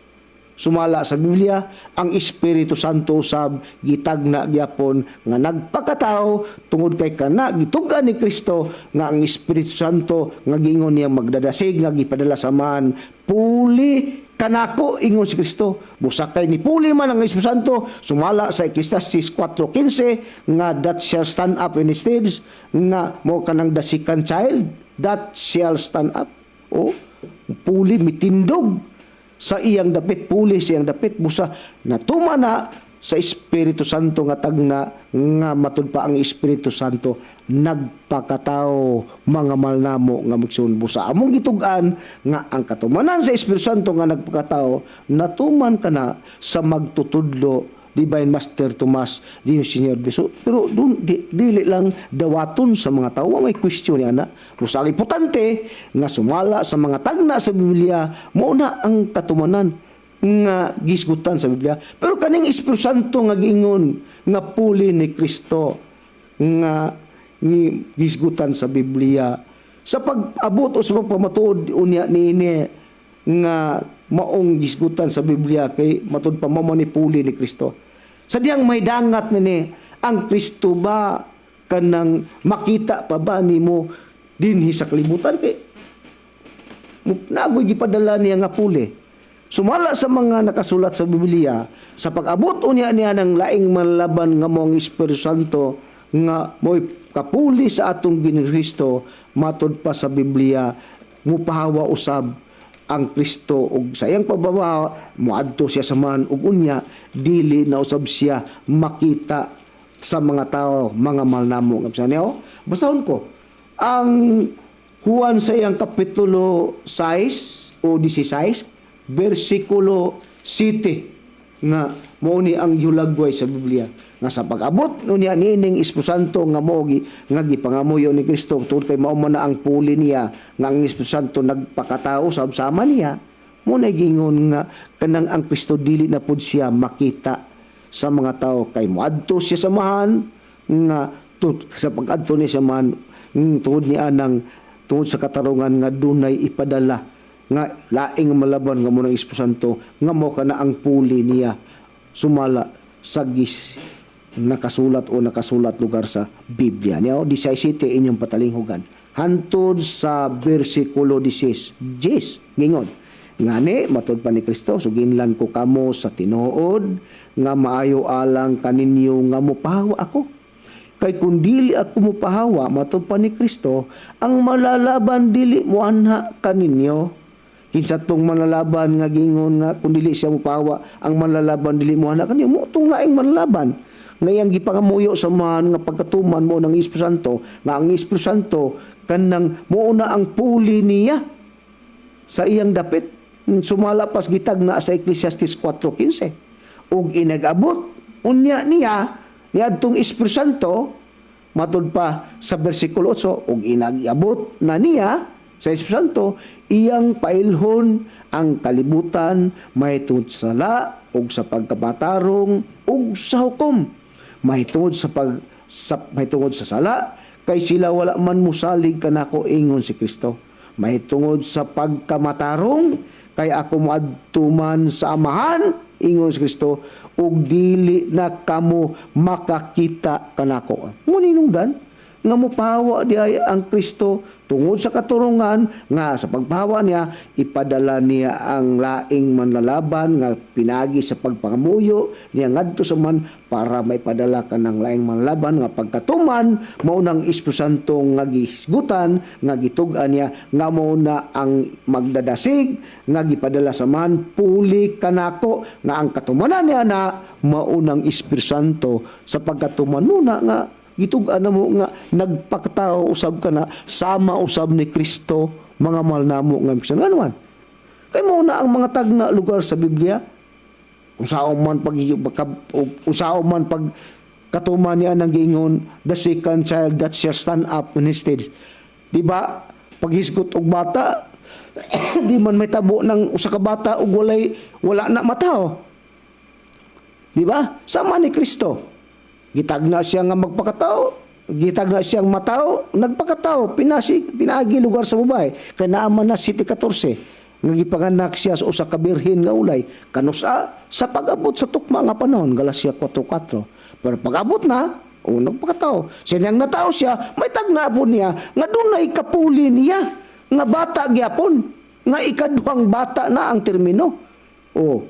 sumala sa Biblia, ang Espiritu Santo sab gitagna gyapon nga nagpakatao, tungod kay kana gitug-an ni Kristo nga ang Espiritu Santo nga giingon niya magdadasig nga gipadala sa Amahan, puli kanako, ingon si Kristo. Busa kay ni puli man ang Espiritu Santo, sumala sa Ecclesiastes 4:15 nga that shall stand up in his stage, nga mo kanang the second child that shall stand up o puli, mitindog sa iyang dapit, puli sa iyang dapit. Busa natuma na sa Espiritu Santo nga tagna nga matud pa ang Espiritu Santo nagpakatao, mga malnamo nga magsun. Busa among gitug-an nga ang katumanan sa Espiritu Santo nga nagpakatao natuman kana sa magtutudlo, Divine Master Tomas Di Senior. So, pero dun, dili lang dawaton sa mga tao, may question niya na. Busa ang importante nga sumala sa mga tagna sa Biblia, mao na ang katumanan nga gisgutan sa Biblia. Pero kaning Espiritu Santo nga giingon nga puli ni Kristo nga ni gisgutan sa Biblia, sa pag-abot o sa pagpamatuod unya niini nga maong gisgutan sa Biblia, kay matud pa mao man ni puli ni Kristo. Sa diyang may dangat ni ang Kristo ba, kanang makita pa ba nimo? Dinhi sa kalibutan kay nagoy gipadala niya nga puli. Sumala sa mga nakasulat sa Biblia, sa pag-abot unya niya ng laing manlalaban nga mao ang Espiritu Santo nga mo'y kapuli sa atong Ginoong Kristo, matud pa sa Biblia, mupahawa usab ang Kristo ug sa iyang pagbabaha moadto siya sa man ug unya dili na usab siya makita sa mga tao, mga mahal namo nga bisan niyo. Basahon ko ang Juan sa iyang kapitulo 6 o 16 versikulo 7 nga mao ni ang gihulagway sa Biblia nga sa pag-abot unya niining Espiritu Santo nga mao nga gipangamuyo ni Kristo, tungod kay mao man na ang puli niya nga ang Espiritu Santo nagpakatao sa sama niya. Mo na gingon nga kanang ang Kristo dili na pud siya makita sa mga tao kay moadto siya sa amahan nga sa pag-adto niya sa amahan, tungod ni anang tungod sa katarungan nga dunay ipadala nga laing malaban nga mo ng Espiritu Santo nga mo kana ang puli niya sumala sa gis nakasulat o nakasulat lugar sa Biblia. Niya, 17 inyong patalinghugan. Hantod sa bersikulo 16. Jis, gingon. Ngani, matod pa ni Kristo, suginlan ko kamo sa tinuod, nga maayo alang kaninyo nga mopahawa ako. Kay kung dili ako mopahawa, matod pa ni Kristo, ang malalaban dili moanha kaninyo. Kinsa tong manlalaban nga gingon nga kung dili siya mopahawa, ang manlalaban dili moanha kaninyo? Mo tong laing manlalaban nga iyang gipangamuyo sa mga nga pagkatuman mo ng Espiritu Santo, nga ang Espiritu Santo kanang mao na ang puli niya sa iyang dapit, sumala pas gitagna sa Ecclesiastes 4:15. Ug inagabot unya niya niadtong Espiritu Santo, matud pa sa bersikulo 8, ug inagabot na niya sa Espiritu Santo, iyang pailhon ang kalibutan mahitungod sa sala ug sa pagkamatarong ug sa hukom. Mahitungod sa sala kay sila wala man musalig kanako, ingon si Kristo. Mahitungod sa pagkamatarong kay ako moadto man sa Amahan, ingon si Kristo, ug dili na kamo makakita kanako. Muninungdan nga mopahawa di ay ang Kristo tungod sa katurungan nga sa pagpahawa niya ipadala niya ang laing manlalaban nga pinagi sa pagpangamuyo niya ngadto sa man para maipadala kanang laing manlalaban nga pagkatuman mao nang Espiritu Santo nga gihisgutan nga gitug-an niya nga mao na ang magdadasig nga gipadala sa man puli kanako nga ang katumanan niya na mao nang Espiritu Santo sa pagkatuman muna nga gitug-an na mo nga nagpakatao usab ka na sama usab ni Kristo, mga mahal namo nga bisan ngano man kay mao na ang mga tagna lugar sa Biblia. Unsaon man pag katuman niya ng giingon, "The second child that shall stand up instead," di ba? Paghisgot og bata, di man may tabo ng usa ka bata og wala na mata. Di ba? Sama ni Kristo. Gitagna siya nga magpakatao, gitagna siyang matao, nagpakatao, pinaagi lugar sa babae. Kay naaman na City 14, nga gipanganak siya sa usa ka birhen nga ulay. Kanusa sa pag-abot sa tukma nga panahon, Galacia 4:4. Pero pag-abot na, o nagpakatao. Siya nang natao siya, may tagna po niya, nga dunay kapuli niya, nga bata gyapon, nga ikaduhang bata na ang termino. O,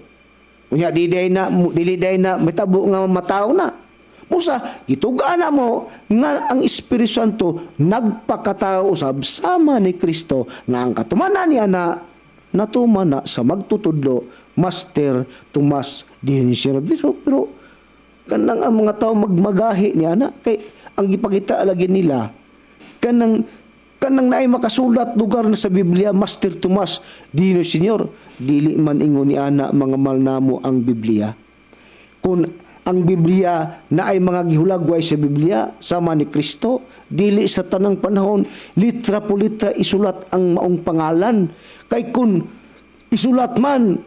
unya di day na dili day na mitabo nga matao na. Busa gitugaan na mo nga ang Espiritu Santo nagpakatao usab sama ni Kristo nga ang katumanan niya na natuman na sa magtutudlo Master Tomas Dionisio. Pero kanang ang mga tao magmagahi niya na kay ang gipakita lagi nila kanang kanang naay makasulat lugar na sa Biblia, Master Tomas Dino Senior. Dili man ingon ni ana, mga mahal namo, ang Biblia. Kung ang Biblia na ay mga gihulagway sa Biblia sama ni Kristo, dili sa tanang panahon litra po litra isulat ang maong pangalan, kay kung isulat man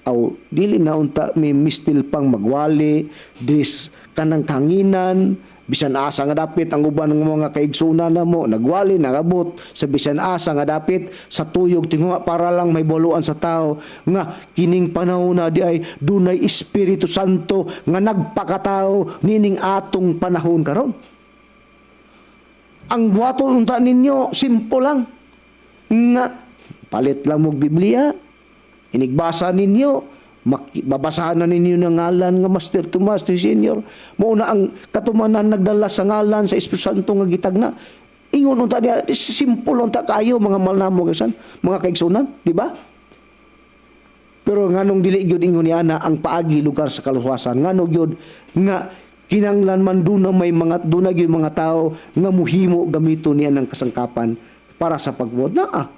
aw dili na unta may mistil pang magwali dris kanang kanginan bisan asa nga dapit. Ang uban ng mga kaigsunan na mo nagwali nagabot sa bisan asa nga dapit sa tuyog tinguha para lang may buluan sa tao nga kining panahon na di ay dunay Espiritu Santo nga nagpakatao nining atong panahon karon. Ang buhaton unta ninyo, simple lang. Nga palit lang mo Biblia, inigbasa ninyo, babasahan na ninyo ng ngalan nga Master Tomas to Senior. Mao na ang katumanan nagdala sa ngalan sa Espiritu Santo nga gitagna. Ingon unta niya, simple unta kayo, mga mahal namo kaigsuonan, mga kaigsunan, di ba? Pero nganong dili gyud ingon niya na ang paagi lugar sa kaluwasan? Ngano gyud nga kinanglan man duna may mga duna gyud mga tao nga muhimo gamito niya ng kasangkapan para sa pagbuot naa?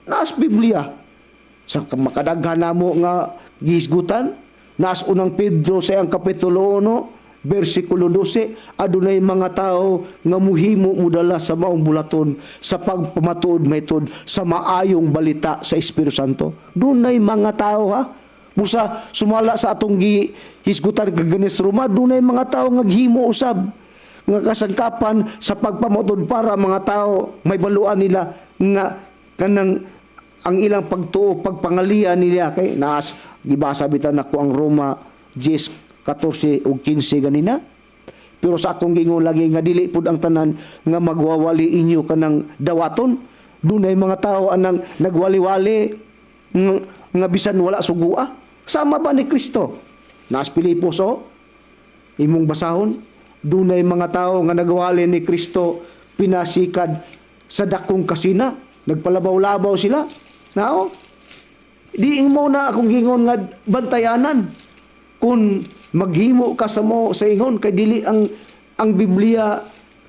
Naas Biblia sa makadaghan namo nga gihisgutan, naas Unang Pedro sa iyang kapitulo 1 bersikulo 12, adunay mga tao nga muhimo mudala sa maong bulaton sa pagpamatuod method sa maayong balita sa Espiritu Santo. Dunay mga tao, ha. Busa sumala sa atong gihisgutan kaganis Roma, dunay mga tao nga gihimo usab nga kasangkapan sa pagpamatuod para mga tao may baluan nila nga kanang ang ilang pagtuo, pagpangalian nila, kay naas gibasa bitan nako ang Roma 10, 14 ug 15 ganina. Pero sa akong gingon lagi nga dili pud ang tanan nga magwawali inyo kanang dawaton. Dunay mga tao anang nagwali-wali nga bisan wala sugua. Sama ba ni Kristo? Naas Pilipos, oh, imong basahon, dunay mga tao nga nagwali ni Kristo pinasikad sa dakong kasina, nagpalabaw-labaw sila nao. Di mo na akong gingon nga bantayanan kung maghimo ka sa mo sa ingon, kay dili ang Biblia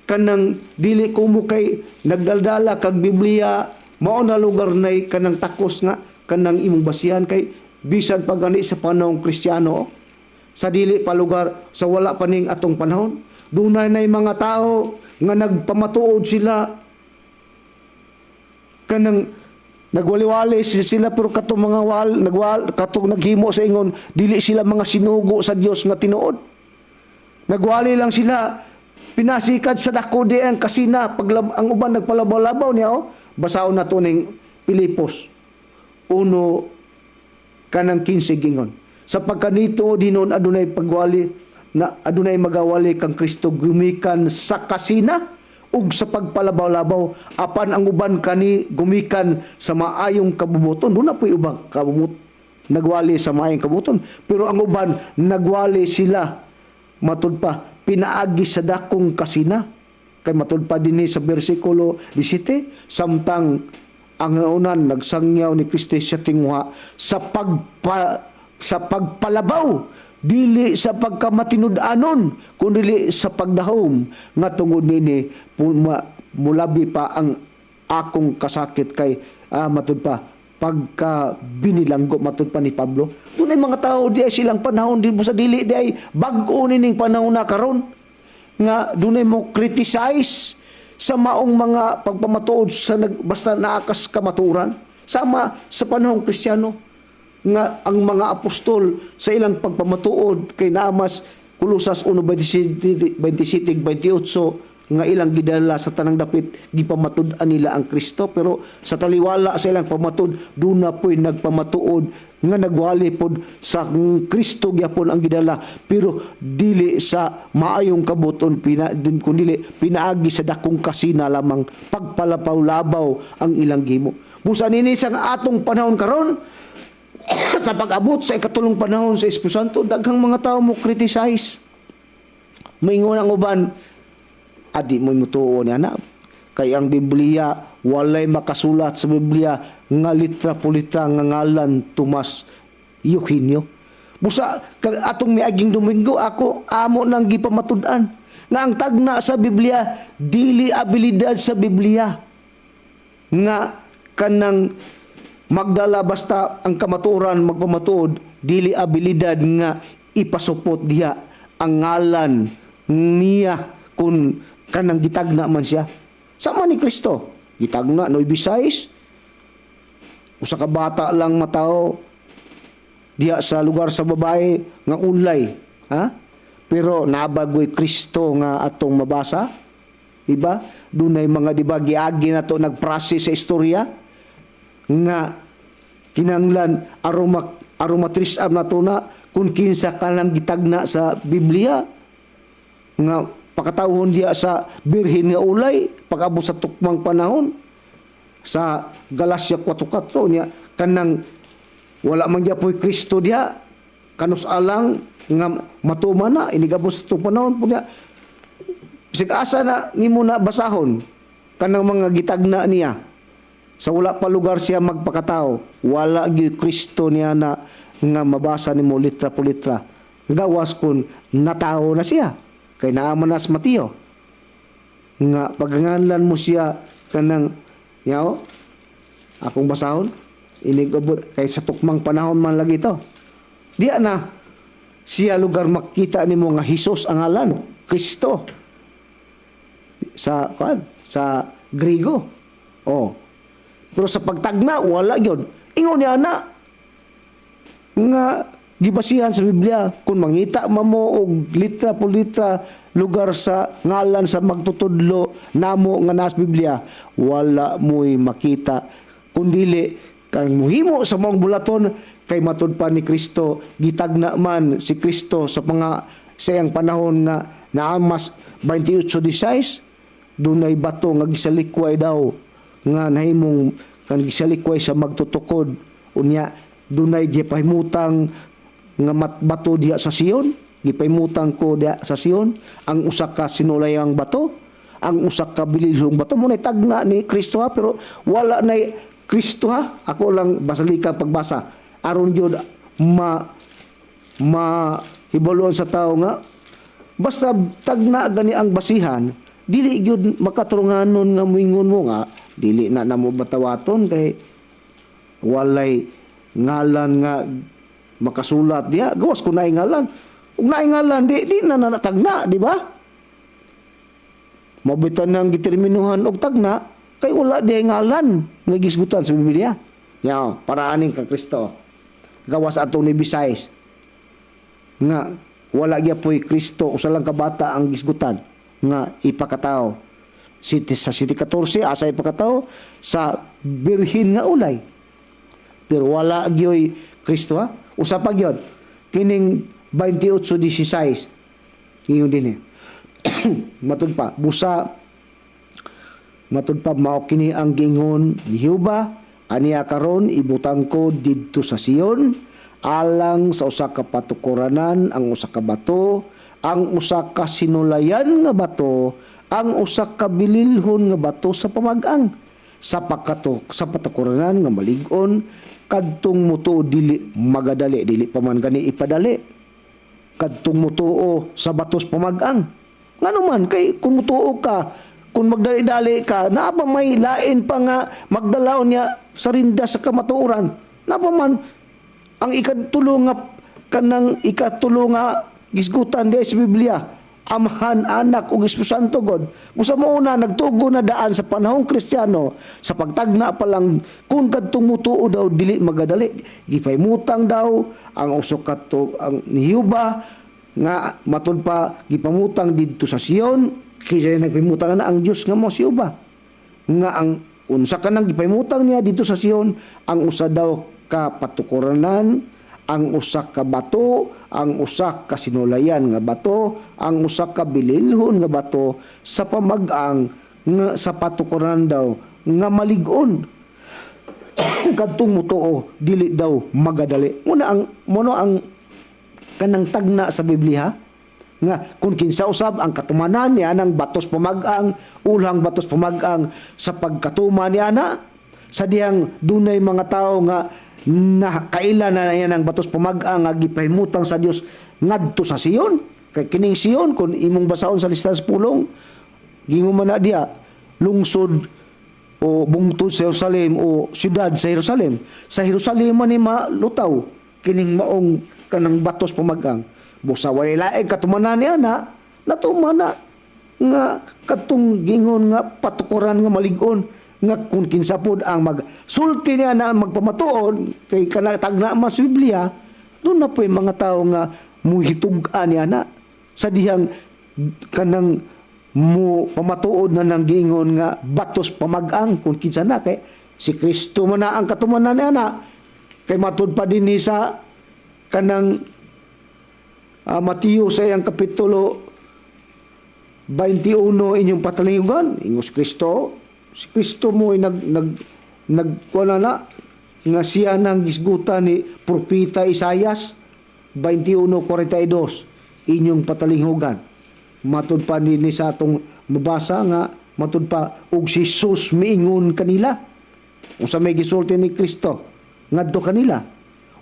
kanang dili ko mo kay nagdaldala kag Biblia, mao na lugar nay kanang takos nga kanang imong basihan, kay bisan pa gani sa panahong Kristiyano, sa dili pa lugar sa wala pa ning atong panahon, dunay nay mga tao nga nagpamatuod sila, kanang nagwali-wali sila, pero katong mga wal nagwal katong naghimo sa ingon, dili sila mga sinugo sa Dios nga tinuod. Nagwali lang sila, pinasikat sa dako di ang kasina paglab, ang uban nagpalabaw-labaw niya, oh. Basahon nato ning Pilipos 1 kanang 15. Gingon sa pagkanito dinon adunay pagwali na adunay magawali kang Kristo gumikan sa kasina ug sa pagpalabaw-labaw, apan ang uban kani gumikan sa maayong kabubuton. Duna po'y ubang kabubut nagwali sa maayong kabubuton, pero ang uban nagwali sila, matud pa, pinaagi sa dakong kasina, kay matud pa dinhi sa bersikulo 17, samtang ang unan nagsangyaw ni Kristo sa tinguha sa pagpalabaw, dili sa pagkamatinud-anon kundi sa pagdahom, nga tungod nini mulabi pa ang akong kasakit kay matud pa pagka binilanggo, matud pa ni Pablo. Dunay mga tao di ay silang panahon di mo sa dili di ay bag-o nining panahon na karon nga dunay mo criticize sa maong mga pagpamatuod sa basta naakas kamaturan, sama sa panahong Kristiyano nga ang mga apostol sa ilang pagpamatuod, kay naamas Kolosas 1:27, 27, 28 nga ilang gidala sa tanang dapit, gipamatud-an nila ang Kristo, pero sa taliwala sa ilang pamatud, duna po'y nagpamatuod nga nagwali pod sa Kristo gyapon ang gidala, pero dili sa maayong kabuton pina dun, kundi pinaagi sa dakong kasina lamang, pagpalapaw-labaw ang ilang gimo. Busa nini sa atong panahon karon, sa pag-abot sa ikatulong panahon sa Espiritu Santo, daghang mga tao mo criticize. Maingon ang uban, adi mo mutuo niya na. Kay ang Biblia, walay makasulat sa Biblia nga litra po litra nga ngalan Tomas Eugenio. Busa, kag atong miaging Domingo, ako amo nang gipamatud-an nga ang tagna sa Biblia, dili abilidad sa Biblia nga kanang magdala basta ang kamatuoran magpamatuod, dili abilidad nga ipasupot diha ang ngalan niya kung kanang gitagna man siya. Sama ni Kristo, gitagna 9 size, usa ka bata lang matawo diha sa lugar sa babae nga ulay, ha. Pero nabagoy Kristo nga atong mabasa, diba? Dunay mga, diba, giagi na to, nagprocess sa istorya nga kinanglan aroma aromatris am nato na kung kinsa ka lang gitagna sa Biblia nga Pakatawhon diha sa birhen nga ulay pag-abot sa tukmang panahon sa Galacia 4:4 niya, kanang wala man gyapoy Kristo diha, kanus alang nga matuman na inigabot sa tukmang panahon po niya. Bisag asa na nimo na basahon kanang mga gitagna niya sa wala pa lugar siya magpakatao, wala gyud Kristo niya na nga mabasa nimo litra po litra, gawas kun natawo na siya, kay naa man na sa Mateo nga paganganlan mo siya kanang yaw akong basahon inig-abot kay sa tukmang panahon man lagi to. Diya na siya lugar makita nimo nga Hesus ang ngalan, Kristo sa kuan, sa Grigo. Oh, pero sa pagtagna wala gyud ingon niya na nga gibasihan sa Biblia. Kung mangita man mo og litra po litra lugar sa ngalan sa magtutudlo namo nga nasa Biblia, wala mo'y makita, kundili kang muhimo sa maong bulaton, kay matud pa ni Kristo gitagna man si Kristo sa mga sa iyang panahon nga naamas 28:16, dunay bato nga gisalikway daw, nga nahimong kan gisalikway sa magtutukod. Unya dunay gipahimutang nga bato diha sa Sion. Gipahimutang ko diha sa Sion ang usa ka sinulayang bato, ang usa ka bililhong bato. Mo tagna ni Kristo ha, pero wala nay Kristo ha. Ako lang basalikan pagbasa aron gyud ma mahibaloan sa tao nga basta tagna gani ang basihan, dili gyud makaturunganon nga moingon mo nga dili na namo batawaton kay walay ngalan nga makasulat diha, gawas kung naay ngalan. Ug naay ngalan, di na natagna, di ba? Mabitan nang giterminuhan og tagna kay wala dihay ngalan nga gisgutan sa Biblia. Yaw, para aning ka Kristo. Gawas atong ni Bisayas nga wala gyapoy Kristo, usa lang ka bata ang gisgutan nga ipakatao. City sa City 14, asa ipakatao? Sa birhen nga ulay. Pero wala gyoy Kristo ha. Usa pa gyud kining 28:16, ingon din eh. Matud pa busa, matud pa mao kini ang gingon ni Jehova: "Aniya karon ibutang ko didto sa Sion alang sa usa ka patukuranan ang usa ka bato, ang usa ka sinulayan nga bato, ang usa ka bililhon nga bato sa pamag-ang sa pagkato sa patukuranan nga malig-on. Kadtong mutuo dili magadali." Dili pa man gani ipadali kadtong mutuo sa batos pamag-ang. Ngano man kay kung mutuo ka, kung magdali-dali ka, naa pa may lain pa nga magdalaon niya sa rinda sa kamatuoran. Naa pa man ang ikatulo nga kanang ikatulo nga gisgutan diha sa Biblia, Amahan, Anak ug Espiritu Santo God. Busa mo una nagtugo na daan sa panahong Kristiyano sa pagtagna pa lang kung kadtong mutuo daw dili magadali. Gipahimutang daw ang usok kato ang ni Jehova nga matud pa gipamutang didto sa Sion. Kaya nagpahimutang na ang Dios nga mo si Jehova nga ang unsa ka nang gipahimutang niya dito sa Sion, ang usa daw ka patukuranan, ang usa ka bato, ang usa ka sinulayan nga bato, ang usa ka bililhon nga bato sa pamag-ang nga sa patukuran daw nga malig-on. Kadtong mutuo dili daw magadali. Muna ang mono ang kanang tagna sa Biblia nga kung kinsa usab ang katumanan niya ng batos pamag-ang, ulhang batos pamag-ang sa pagkatuma niya na sa dihang dunay mga tao nga nakaila na niya ng batos pamag-ang nga gipahimutang sa Dios ngadto sa Sion. Kay kining Sion, kung imong basahon sa lista sa pulong, gingon man na diya lungsod o bungtod sa Jerusalem o siyudad sa Jerusalem. Sa Jerusalem man ni malutaw kining maong kanang batos pamag-ang. Busa walay laing katumanan niya na natuman na nga katong gingon nga patukuran nga malig-on, nga kung kinsa pod ang magsulti niya na magpamatuod kay kana tagna mas Biblia, doon na po yung mga tao nga muhitug-an niya na sa dihang kanang mo pamatuod na nang gingon nga batos pamag-ang kung kinsa na, kay si Kristo man na ang katumanan niya na, kay matud pa din ni sa kanang Mateo sa iyang kapitulo 21, inyong patalingugan. Ingos Kristo, si Kristo mo ay nag nag nag kuan na nga siya nang gisgutan ni Propeta Isayas 21:42, inyong patalinghugan. Matud pa ni sa atong mabasa nga matud pa og si Jesus miingon kanila. Unsa may gisulti ni Kristo ngadto kanila?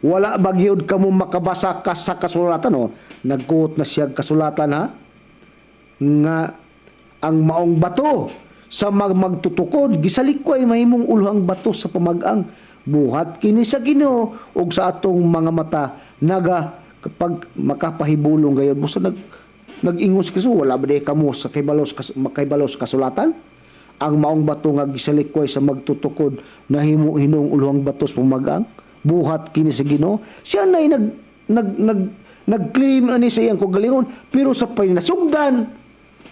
"Wala ba gyud kamo makabasa ka sa kasulatan?" Oh, nagkuot na siya kasulatan ha, nga ang maong bato sa magtutukod gisalikway mahimong uluhang bato sa pamag-ang. Buhat kini sa Ginoo ug sa atong mga mata naga kapag makapahibulong gayud. Busa nag-ingos kasi, "Wala ba di kamo sa makahibalo sa kasulatan? Ang maong bato nga gisalikway sa magtutukod nahimo hinuong uluhang bato sa pamag-ang. Buhat kini sa Ginoo." Siya nay nag nag nag nag-claim ani sa iyang kaugalingon, pero sa pinasugdan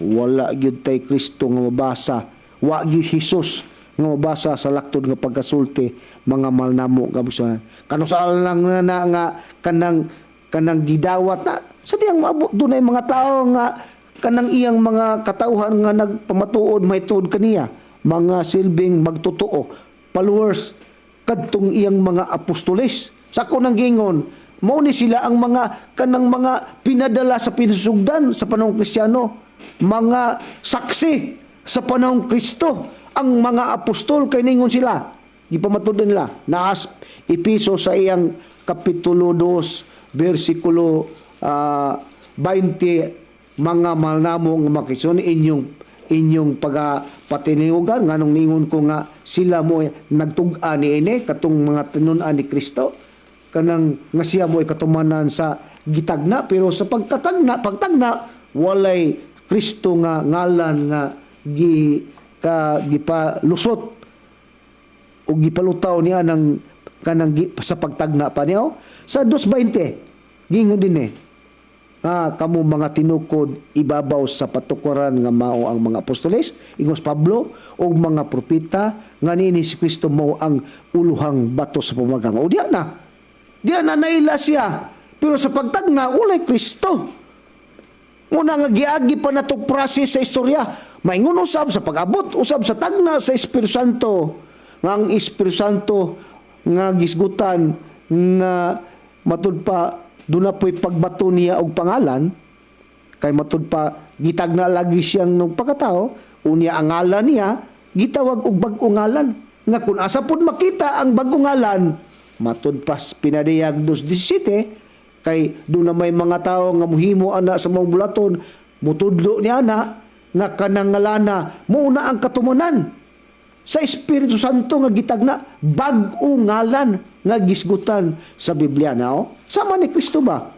wala gyud tay Kristo nga mabasa, wa gyud Jesus nga mabasa sa laktod nga pagkasulti, mga mahal namo nga buksan. Kanus-a lang na nga kanang kanang gidawat na sa diyang maabot dunay mga tao nga kanang iyang mga katawhan nga nagpamatuod mahitungod kaniya, mga silbing magtotoo, followers kadtong iyang mga apostoles. Sa ako nang gingon, mao ni sila ang mga kanang mga pinadala sa pinasugdan sa panahong Kristiyano, mga saksi sa panahong Kristo ang mga apostol, kay ningon sila, gipamatud nila naas Epeso sa iyang kapitulo 2 bersikulo 20. Mga mahal namo nga makison, inyong inyong pagapatiniugan, nganong ningon ko nga sila mo nagtug-a ni ini katong mga tinun-an ni Kristo, kanang nga siya mo katumanan sa gitagna, pero sa pagkatagna, pagtagna, walay Kristo nga ngalan nga gi ka gipalusot o gipalutaw niya ng kanang sa pagtagna pa niya. Sa 2:20 gingon din eh, "Kamo mga tinukod ibabaw sa patukuran nga mao ang mga apostoles," ingos Pablo, "ug mga propeta, nga niini si Kristo mao ang uluhang bato sa pamagang." O diya na. Diya na naila siya. Pero sa pagtagna walay Kristo. Muna nga giagi pa natong process sa istorya. Maingon usab sa pag-abot usab sa tagna sa Espiritu Santo. Nga ang Espiritu Santo nga gisgutan nga matud pa doon na po'y pagbato niya og pangalan, kay matud pa gitagna lagi siyang nung pagkatao. Unya ang ngalan niya gitawag og bag-ong ngalan, nga kung asa pod makita ang bag-ong ngalan, matud pa Pinadayag 2:17, kay doon na may mga tao nga muhimo ana sa mga bulaton, mutudlo niya ana nga kanang ngalana mao na ang katumanan sa Espiritu Santo nga gitagna, bag-o ngalan nga gisgutan sa Biblia na. Sama ni Kristo ba?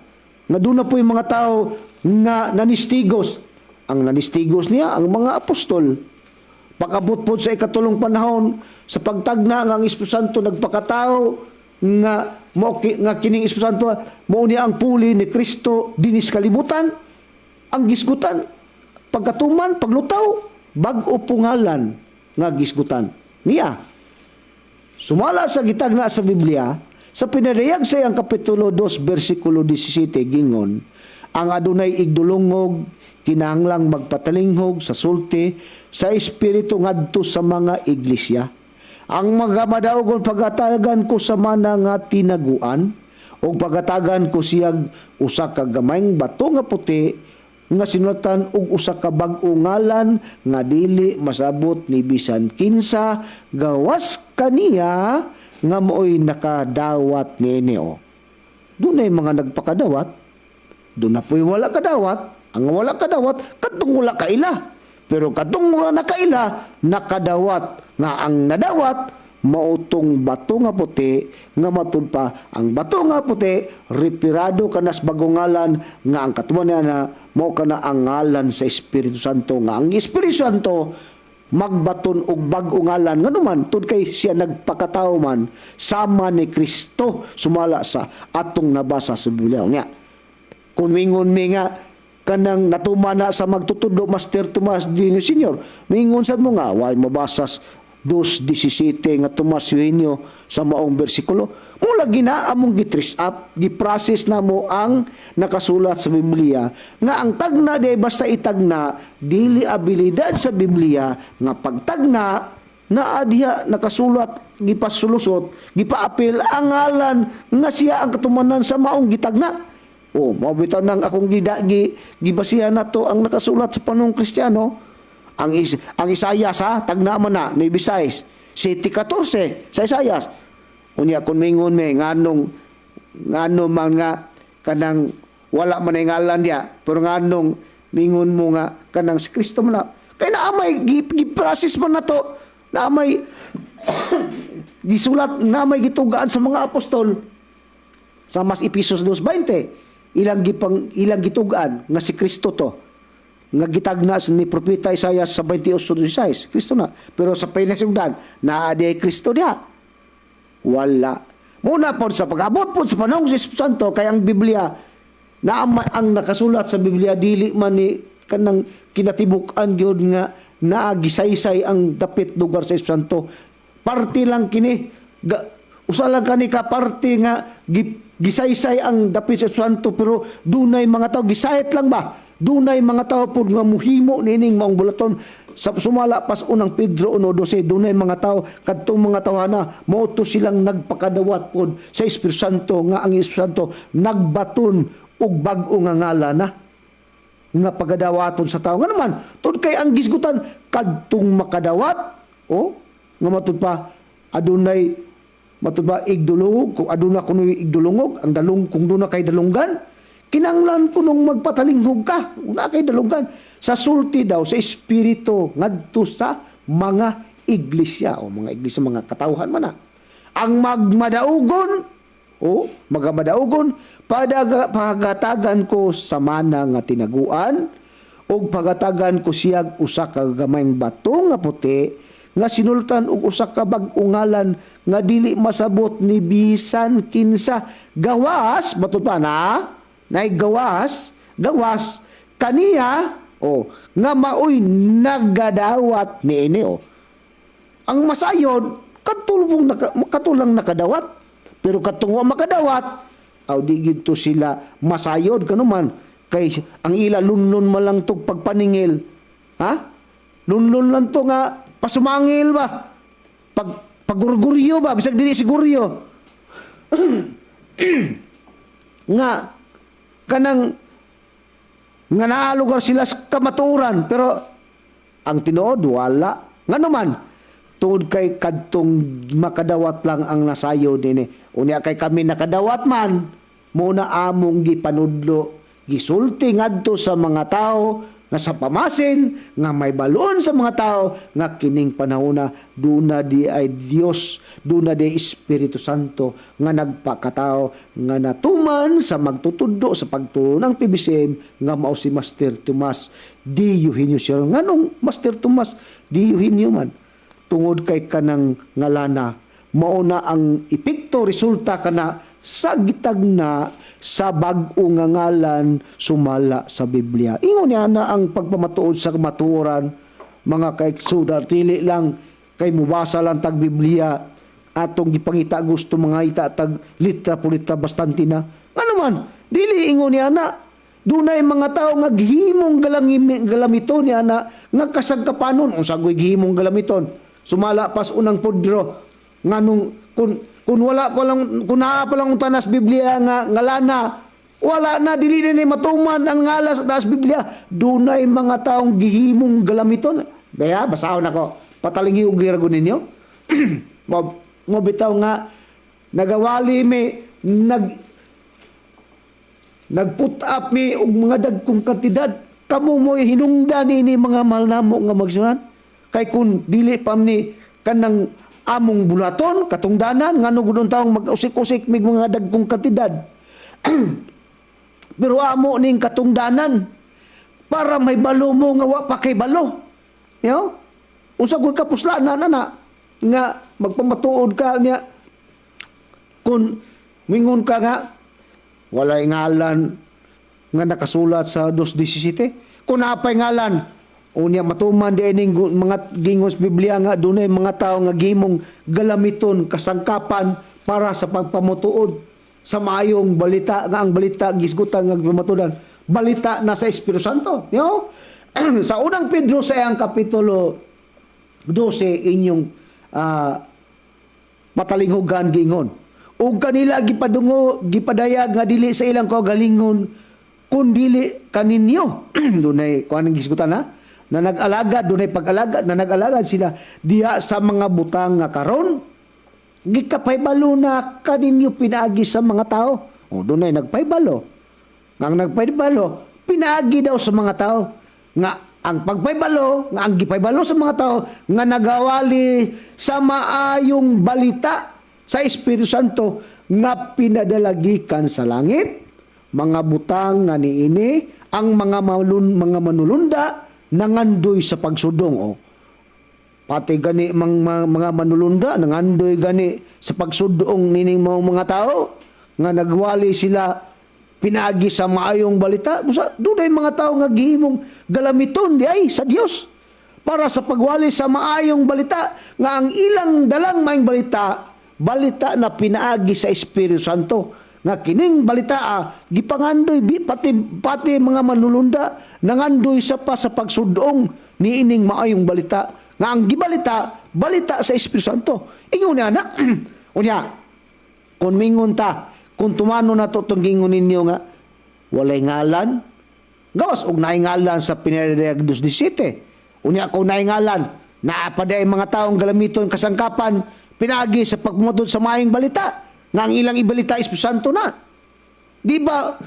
Nga doon na po yung mga tao nga nanistigos. Ang nanistigos niya, ang mga apostol. Pag-abot po sa ikatulong panahon, sa pagtagna nga ang Espiritu Santo nagpakatao, nga mo nga kining Espiritu Santo mao ni ang puli ni Kristo dinis kalibutan, ang gisgutan pagkatuman, paglutaw, bag-o pungalan nga gisgutan niya sumala sa gitagna sa Biblia. Sa Pinadayag sa iyang kapitulo 2 bersikulo 17, gingon, "Ang adunay igdulungog kinahanglang magpatalinghog sa sulti sa Espiritu ngadto sa mga iglesia. Ang mga madaugon pagatagan ko sa mana nga tinaguan ug pagatagan ko siyag usa ka gamayng bato nga puti nga sinulatan og usa ka bag-o ngalan nga dili masabot ni bisan kinsa gawas kaniya nga maoy nakadawat niini." O dunay mga nagpakadawat, doon na po'y wala kadawat. Ang wala kadawat, kadtong wala kaila. Pero kadtong wala nakaila, nakadawat. Nga ang nadawat, mautong bato nga puti, nga matud pa, ang bato nga puti, referado kanas bagong ngalan, nga ang katuman niya na, mao kana ang ngalan sa Espiritu Santo, nga ang Espiritu Santo, magbaton og bag-o ngalan, ngano man tud kay siya nagpakatao man sama ni Kristo sumala sa atong nabasa sa Biblia niya. Kung mingon mi nga kanang natuman na sa magtutudlo, Master Tomas Dino Senior, mingon sad mo nga way mabasas. 2:17 nga Tomas Eugenio sa maong bersikulo. Mula gina among gi-trace up, gi-process na mo ang nakasulat sa Biblia nga ang tagna di basta itagna, dili abilidad sa Biblia nga pagtagna naa diha nakasulat, gipasulusot, gipaapil ang ngalan nga siya ang katumanan sa maong gitagna. O, mao bitaw nang akong gibasihan nato ang nakasulat sa panong Kristiyano. Ang Isayas ha, tagna man na, ni Bisayas. 7:14 sa Isayas. Unya kung mingon me nganong ngano man nga kanang wala man ay ngalan diya, pero nganong mingon mo nga kanang si Kristo man na. Kay naa may gi-process man na to, naa may gisulat, naa may gitugaan sa mga apostol sa Mas Epesos 2:20, ilang gitugaan nga si Kristo to nga gitagna ni propeta Isaias sa 28:16, Kristo na. Pero sa pinasugdan, naa di Kristo diha? Wala. Muna po sa pag-abot po sa panahon sa Espiritu Santo, kay ang Biblia na ang nakasulat sa Biblia dili man ni kanang kinatibuk-an gyud nga naagisaysay ang dapit lugar sa Espiritu Santo. Parte lang kini. Usa lang kani ka parte nga gisaysay ang dapit sa Espiritu Santo, pero dunay mga tao gisayat lang ba? Dunay mga tao pud nga muhimo nining maong bulaton sa sumala pas Unang Pedro 1:12. Dunay mga tao, kadtong mga tawhana, mao to silang nagpakadawat pod sa Espiritu Santo nga ang Espiritu Santo nagbaton og bag-o nga ngalan na nga pagadawaton sa tao. Nga naman tud kay ang gisgutan kadtong makadawat o nga matud pa adunay matud pa igdulungog. Kung aduna kuno igdulungog ang dalung, kung duna kay dalunggan, kinanglan kunong magpatalinghog ka una kay dalunggan sa sulti daw sa espiritu ngadto sa mga iglesia o mga iglesia, mga katawhan man na. Ang magmadaugon o magamadaugon, pagatagan ko sa mana nga tinaguan ug pagatagan ko siyag usa ka gamayng bato nga puti nga sinultan og usa ka bag-ong ngalan nga dili masabot ni bisan kinsa gawas, bato pa na nay gawas, gawas kaniya o nga maoy nagadawat niini. O ang masayod katulong naka, katulang nakadawat, pero katong wa makadawat, aw di gid to sila masayod kanuman kay ang ila lunlun man lang tog pagpaningil, ha, lunlun lang to nga pasumangil ba, pag pagurguryo ba, bisag dili siguryo nga kanang nga naalugar sila sa kamatuoran, pero ang tinuod wala. Nga naman tungod kay kadtong makadawat lang ang nasayod nini. Unya kay kami nakadawat man, muna among gipanudlo, gisulti ngadto sa mga tao nga sa pamasin nga may balon sa mga tao nga kining panahona duna di ay Dios, duna di Espiritu Santo nga nagpakatao nga natuman sa magtutudlo sa pagturo ng PBCM nga mao si Master Tomas D. Eugenio siya. Nganong Master Tomas D. Eugenio man? Tungod kay kanang ngalana mao na ang epekto, resulta kana sa gitagna sa bag-o nga ngalan sumala sa Biblia. Ingon niya na ang pagpamatuod sa kamatuoran, mga kaiksudan, dili lang kay mubasa lang tag Biblia, atong gipangita gusto mga ita tag litra po litra bastante na. Ano man, dili ingon niya na dunay mga tao nga gihimong galamiton niya na nga kasagkapanon. Unsa goy gihimong galamiton? Sumala pas Unang Pedro, nganong kun wala pa lang, kun naa pa lang unta nas Biblia nga ngalana, wala na, dili na ni matuman ang ngala sa taas Biblia. Dunay mga taong gihimong galamiton. Baya basahon ako, patalingi og giragon ninyo. Mo bitaw nga nagawali mi, nag-put up mi og mga dagkong kantidad. Kamo mo hinungdan ini, mga mahal namo nga magsunan, kay kun dili pa ni kanang among bulaton katungdanan, ngano gudon taong mag-usik-usik mig mga dagkong kantidad? Pero amo ning katungdanan para may balo mo nga wa pa kay balo. You unsa gud kapuslanan na nga magpamatuod ka niya kung mingon ka nga walay ngalan nga nakasulat sa 2:17? Kung napay ngalan, Unya matuman di ining mga gingon sa Biblia nga dunay mga tao nga gihimong galamiton, kasangkapan para sa pagpamutuod sa maayong balita, nga ang balita gisgutan nga pamatudan, balita na sa Espiritu Santo. You Sa Unang Pedro, sa iyang kapitulo 12, inyong matalinghugan, gingon, "Ug kanila gipadungo, gipadayag nga dili sa ilang kaugalingon kun dili kaninyo." Dunay kuan ang gisgutan na na nag-alagad, dunay pag-alagad na nag-alagad sila diha sa mga butang nga karon gikapahibalo na kaninyo pinaagi sa mga tao. O dunay nagpahibalo. Nga ang nagpahibalo, pinaagi daw sa mga tao. Nga ang pagpahibalo, nga ang gipahibalo sa mga tao, nga nagawali sa maayong balita sa Espiritu Santo nga pinadala gikan sa langit, mga butang nga niini ang mga manulunda nangandoy sa pagsudong. O pati gani mga manulunda nangandoy gani sa pagsudong nining mga tao nga nagwali sila pinaagi sa maayong balita. Busa dunay mga tao nga gihimong galamiton di ay sa Dios para sa pagwali sa maayong balita, nga ang ilang dalang maayong balita, balita na pinaagi sa Espiritu Santo, nga kining balita gipangandoy pati pati mga manulunda nangandoy sa pa sa pagsudong niining maayong balita, nga ang gibalita, balita sa Espiritu Santo. Ingon niya na unya, kung mingon ta, kung tumano na to tong gingon ninyo nga walay ngalan, gawas og naay ngalan sa Pinadayag 2:17. Unya kung naay ngalan, naa pa diay mga taong galamiton, kasangkapan pinaagi sa pagmutod sa maayong balita nga ang ilang ibalita Espiritu Santo na. Di ba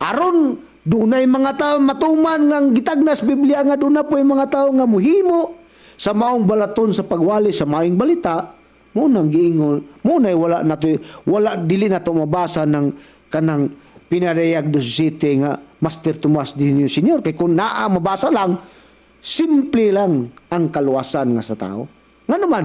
aron dunay mga tao, matuman nga ang gitagnas Biblia nga duna po yung mga tao nga muhimo sa maong balaton sa pagwali sa maayong balita, mo nang giingon mo na wala na to, wala, dili na to mabasa ng kanang Pinadayag 2:17 nga Master Tomas din yung Senyor, kay kung naa mabasa lang, simple lang ang kaluwasan nga sa tao. Nga naman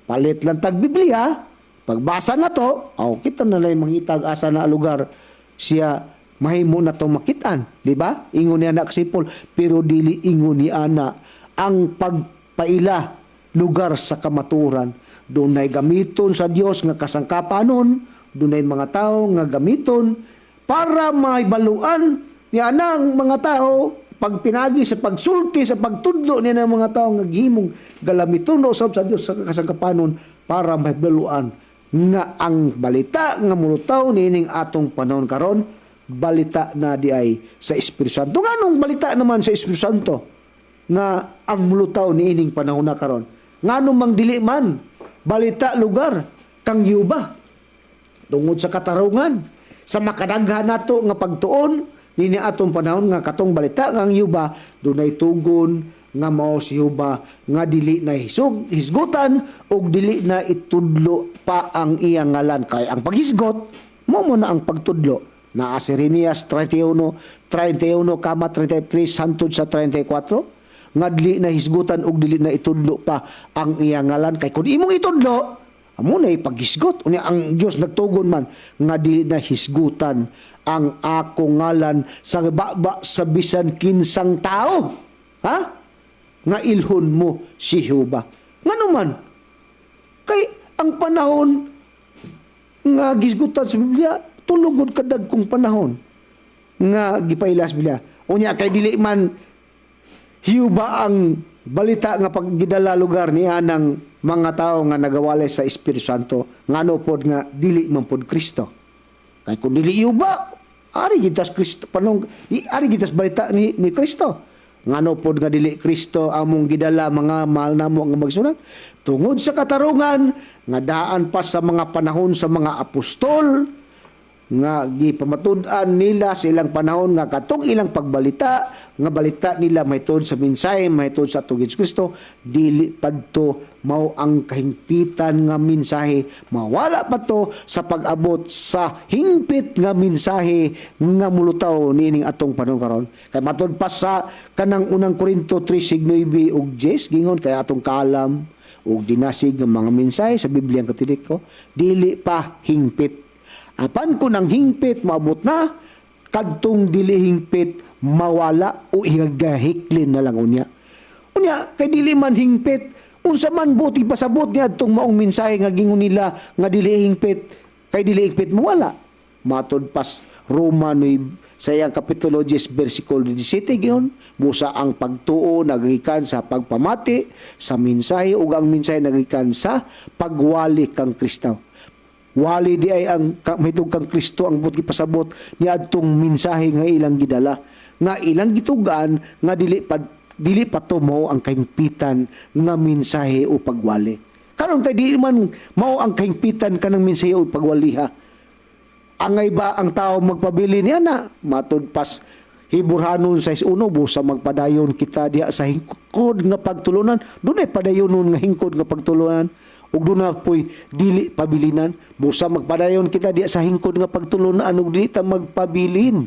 palit lang tag Biblia, pagbasa na to, aw, kita na lang mangitag asa na lugar siya mahimo na to makitaan, di ba? Ingon niya na kasipol, pero dili ingon ni ana ang pagpaila lugar sa kamaturan. Dunay gamiton sa Dios nga kasangkapanon, dunay mga tao nga gamiton para mahibaluan ni anang mga tao pag pinagi sa pagsulti, sa pagtudlo niya ng mga tao nga gihimong galamiton usab sa Dios sa kasangkapanon para mahibaluan nga ang balita nga mulutaw niining atong panahon karon, balita na di ay sa Espiritu Santo. Nganong balita naman sa Espiritu Santo nga ang mulutaw niining panahon na karon? Nganong mang dili man balita lugar kang Yuba? Tungod sa katarungan sa makadaghan nato nga pagtuon nini atong panahon nga katong balita nga ang Yuba dunay tugon nga mao si Yuba nga dili na hisgutan ug dili na itudlo pa ang iyang ngalan, kay ang paghisgot mo mo na ang pagtudlo. Naa si Jeremias 31 31 kama 33 hantod sa 34 nga dili na hisgutan ug dili na itudlo pa ang iyang ngalan, kay kung imong itudlo, amo na ipaghisgot. Unya ang Dios nagtugon man nga dili na hisgutan ang akong ngalan sa baba sa bisan kinsang tao, ha, nga ilhon mo si Jehova. Ngano man? Kay ang panahon nga gisgutan sa Biblia, tulugod kadagkong panahon nga gipailas Biblia. Unya kay dili man Jehova ang balita nga paggidala lugar ni anang mga tao nga nagawalay sa Espiritu Santo, ngano pod nga dili man pod Kristo? Kay kung dili Jehova, ari gitas Kristo panong ari gitas balita ni Kristo. Ngano pod nga dili Kristo among gidala, mga mahal namo nga magsunan? Tungod sa katarungan nga daan pa sa mga panahon sa mga apostol nga gipamatud-an nila sa ilang panahon nga katong ilang pagbalita nga balita nila mahitungod sa mensahe mahitungod sa atong Hesus Kristo, dili padto mao ang kahingpitan nga mensahe. Mawala pa to sa pag-abot sa hingpit nga mensahe nga mulutaw niining atong panahon karon. Kay matud pa sa kanang Unang Korinto 3:9 ug 10, gingon kay atong kaalam ug dinasig nga mga mensahe sa Biblia ang Katoliko dili pa hingpit. Apan kung ang hingpit maabot na, kadtong dili hingpit mawala o higahiklin na lang unya. Unya kay dili man hingpit, unsa man buot ipasabot niya atong maong mensahe nga gingon nila nga dili hingpit, kay dili hingpit mawala? Matod pas Roma 9 sa iyang kapitulo 10 versikulo 17, giyon busa ang pagtuo nagagikan sa pagpamati sa mensahe ug ang mensahe nagagikan sa pagwali kang Kristo. Wali di ay ang mahitungod kang Kristo ang buot gipasabot niadtong mensahe nga ilang gidala, nga ilang gitugan nga dili pa to mao ang kahingpitan nga mensahe o pagwali. Karon kay dili man mao ang kahingpitan kanang mensahe o pagwaliha, angay ba ang tao magpabili niya na? Matud pas Heborhanon 6:1, busa magpadayon kita diha sa hingkod nga pagtulunan. Dunay padayonon nga hingkod nga pagtulunan ug duna poy dili pabilinan. Busa magpadayon kita diha sa hingkod nga pagtulunan ug dili ta magpabilin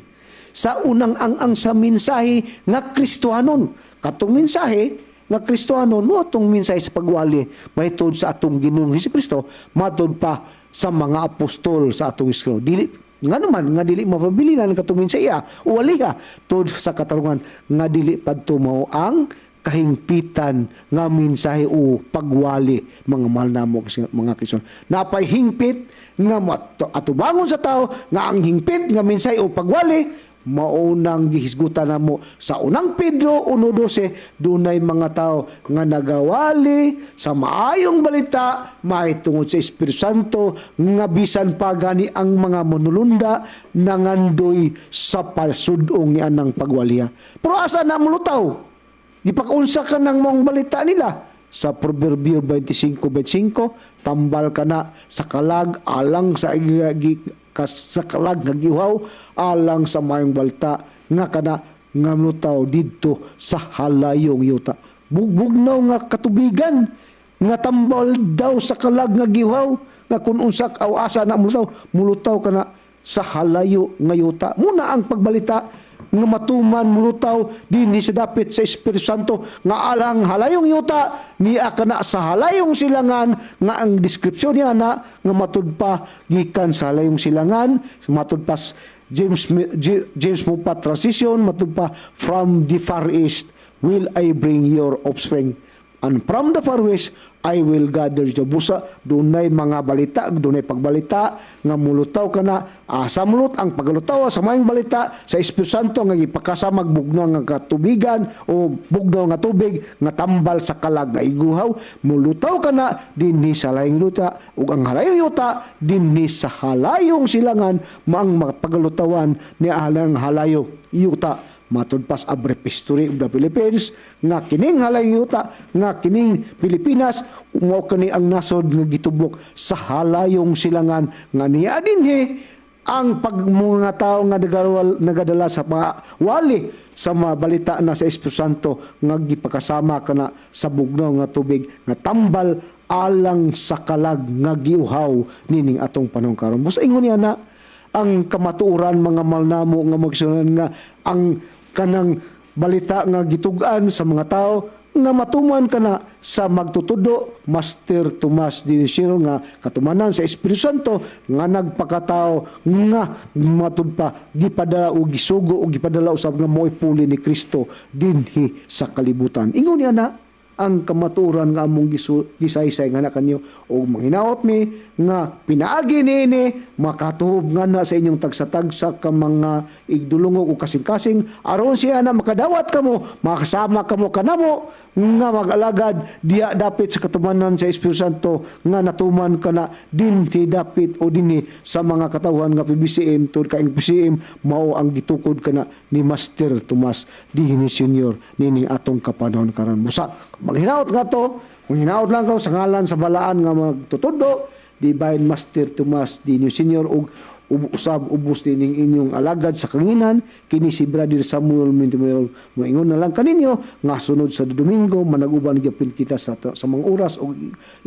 sa unang ang-ang sa mensahe nga Kristohanon. Katong mensahe nga Kristohanon mo atong mensahe sa pagwali mahitungod sa atong Ginoong Kristo, matod pa sa mga apostol sa atong Kristo. Dili nga naman nga dili mapabilinan katong mensahe o waliha tod sa katarungan nga dili padto mao ang kahingpitan nga mensahe o pagwali, mga mahal namo mga Kristo. Napay hingpit nga atubangon sa tao nga ang hingpit nga mensahe o pagwali maunang gihisgutan namo sa Unang Pedro 1:12. Dunay mga tao nga nagawali sa maayong balita mahitungod sa Espiritu Santo nga bisan pa gani ang mga manulunda nangandoy sa pasudong ni anang pagwaliha. Pero asa na mulutaw? Gipakaunsa ka ng mong balita nila? Sa Proverbio 25:25, tambal ka na sa kalag alang sa sa kalag nga giuhaw alang sa mayong balita nga kana nga mulutaw didto sa halayong yuta. Bugbugnaw nga katubigan nga tambal daw sa kalag nga giuhaw nga kun unsa aw asa na mulutaw, mulutaw kana sa halayo nga yuta. Muna ang pagbalita nga matuman mulutaw dinhi sa dapit sa Espiritu Santo nga alang halayong yuta niya kana sa halayong silangan, nga ang deskripsyon niya na nga matud pa gikan sa halayong silangan, matud pa James Moffatt transition, matud pa, "From the far east will I bring your offspring and from the far west I will gather you." Busa dunay mga balita, dunay pagbalita nga mulutaw kana sa mulot ang pagalutaw sa maayong balita sa Espiritu Santo nga gipakasamag bugnaw nga katubigan o bugnaw nga tubig nga tambal sa kalag nga iguhaw, mulutaw kana dinhi sa halayong yuta ug ang halayong yuta dinhi sa halayong silangan maang pagalutawan ni alang halayo yuta. Matud pas A Brief History of the Philippines nga kining halayong yuta, nga kining Pilipinas mao kani ang nasod nga gitubok sa halayong silangan, nga niya dinhi ang pag mga tao nga nagadala sa mga wali sa mga balita na sa Espiritu Santo nga gipakasama kana sa bugnaw nga tubig nga tambal alang sa kalag nga giuhaw nining atong panahon karon. Busa ingon niya na ang kamatuoran, mga malnamo nga magsunan, nga ang kanang balita nga gitug-an sa mga tao nga matuman kana sa magtutudo Master Tomas de Siro nga katumanan sa Espiritu Santo nga nagpakatao nga matud pa gipadala o gisugo o gipadala usab nga mo'y puli ni Kristo dinhi sa kalibutan. Ingon niya na ang kamatuoran nga among gisaysay nga na kanyo o manghinaot mi nga pinaagi niini makatuhob nga na sa inyong tagsa-tagsa ka mga igdulungog o kasing-kasing aron siya na makadawat kamo, makasama kamo kanamo nga mag-alagad diya dapit sa katumanan sa Espiritu Santo nga natuman kana dinhi dapit o dinhi sa mga katawhan nga PBCM tud ka PBCM mao ang gitukod kana ni Master Tomas Dini Senior nining atong kapanahon karon. Busa maghinaot nga to, kung hinaot lang ka sa ngalan sa balaan nga magtutudo Divine Master Tomas Dini Senior ug usab ubos dining inyong alagad sa kanginan, kini si Brother Samuel Montemayor, moingon na lang kaninyo nga sunod sa Domingo manag-uban gyapon kita sa mga oras og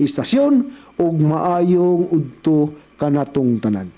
istasyon ug maayong udto kanatong tanan.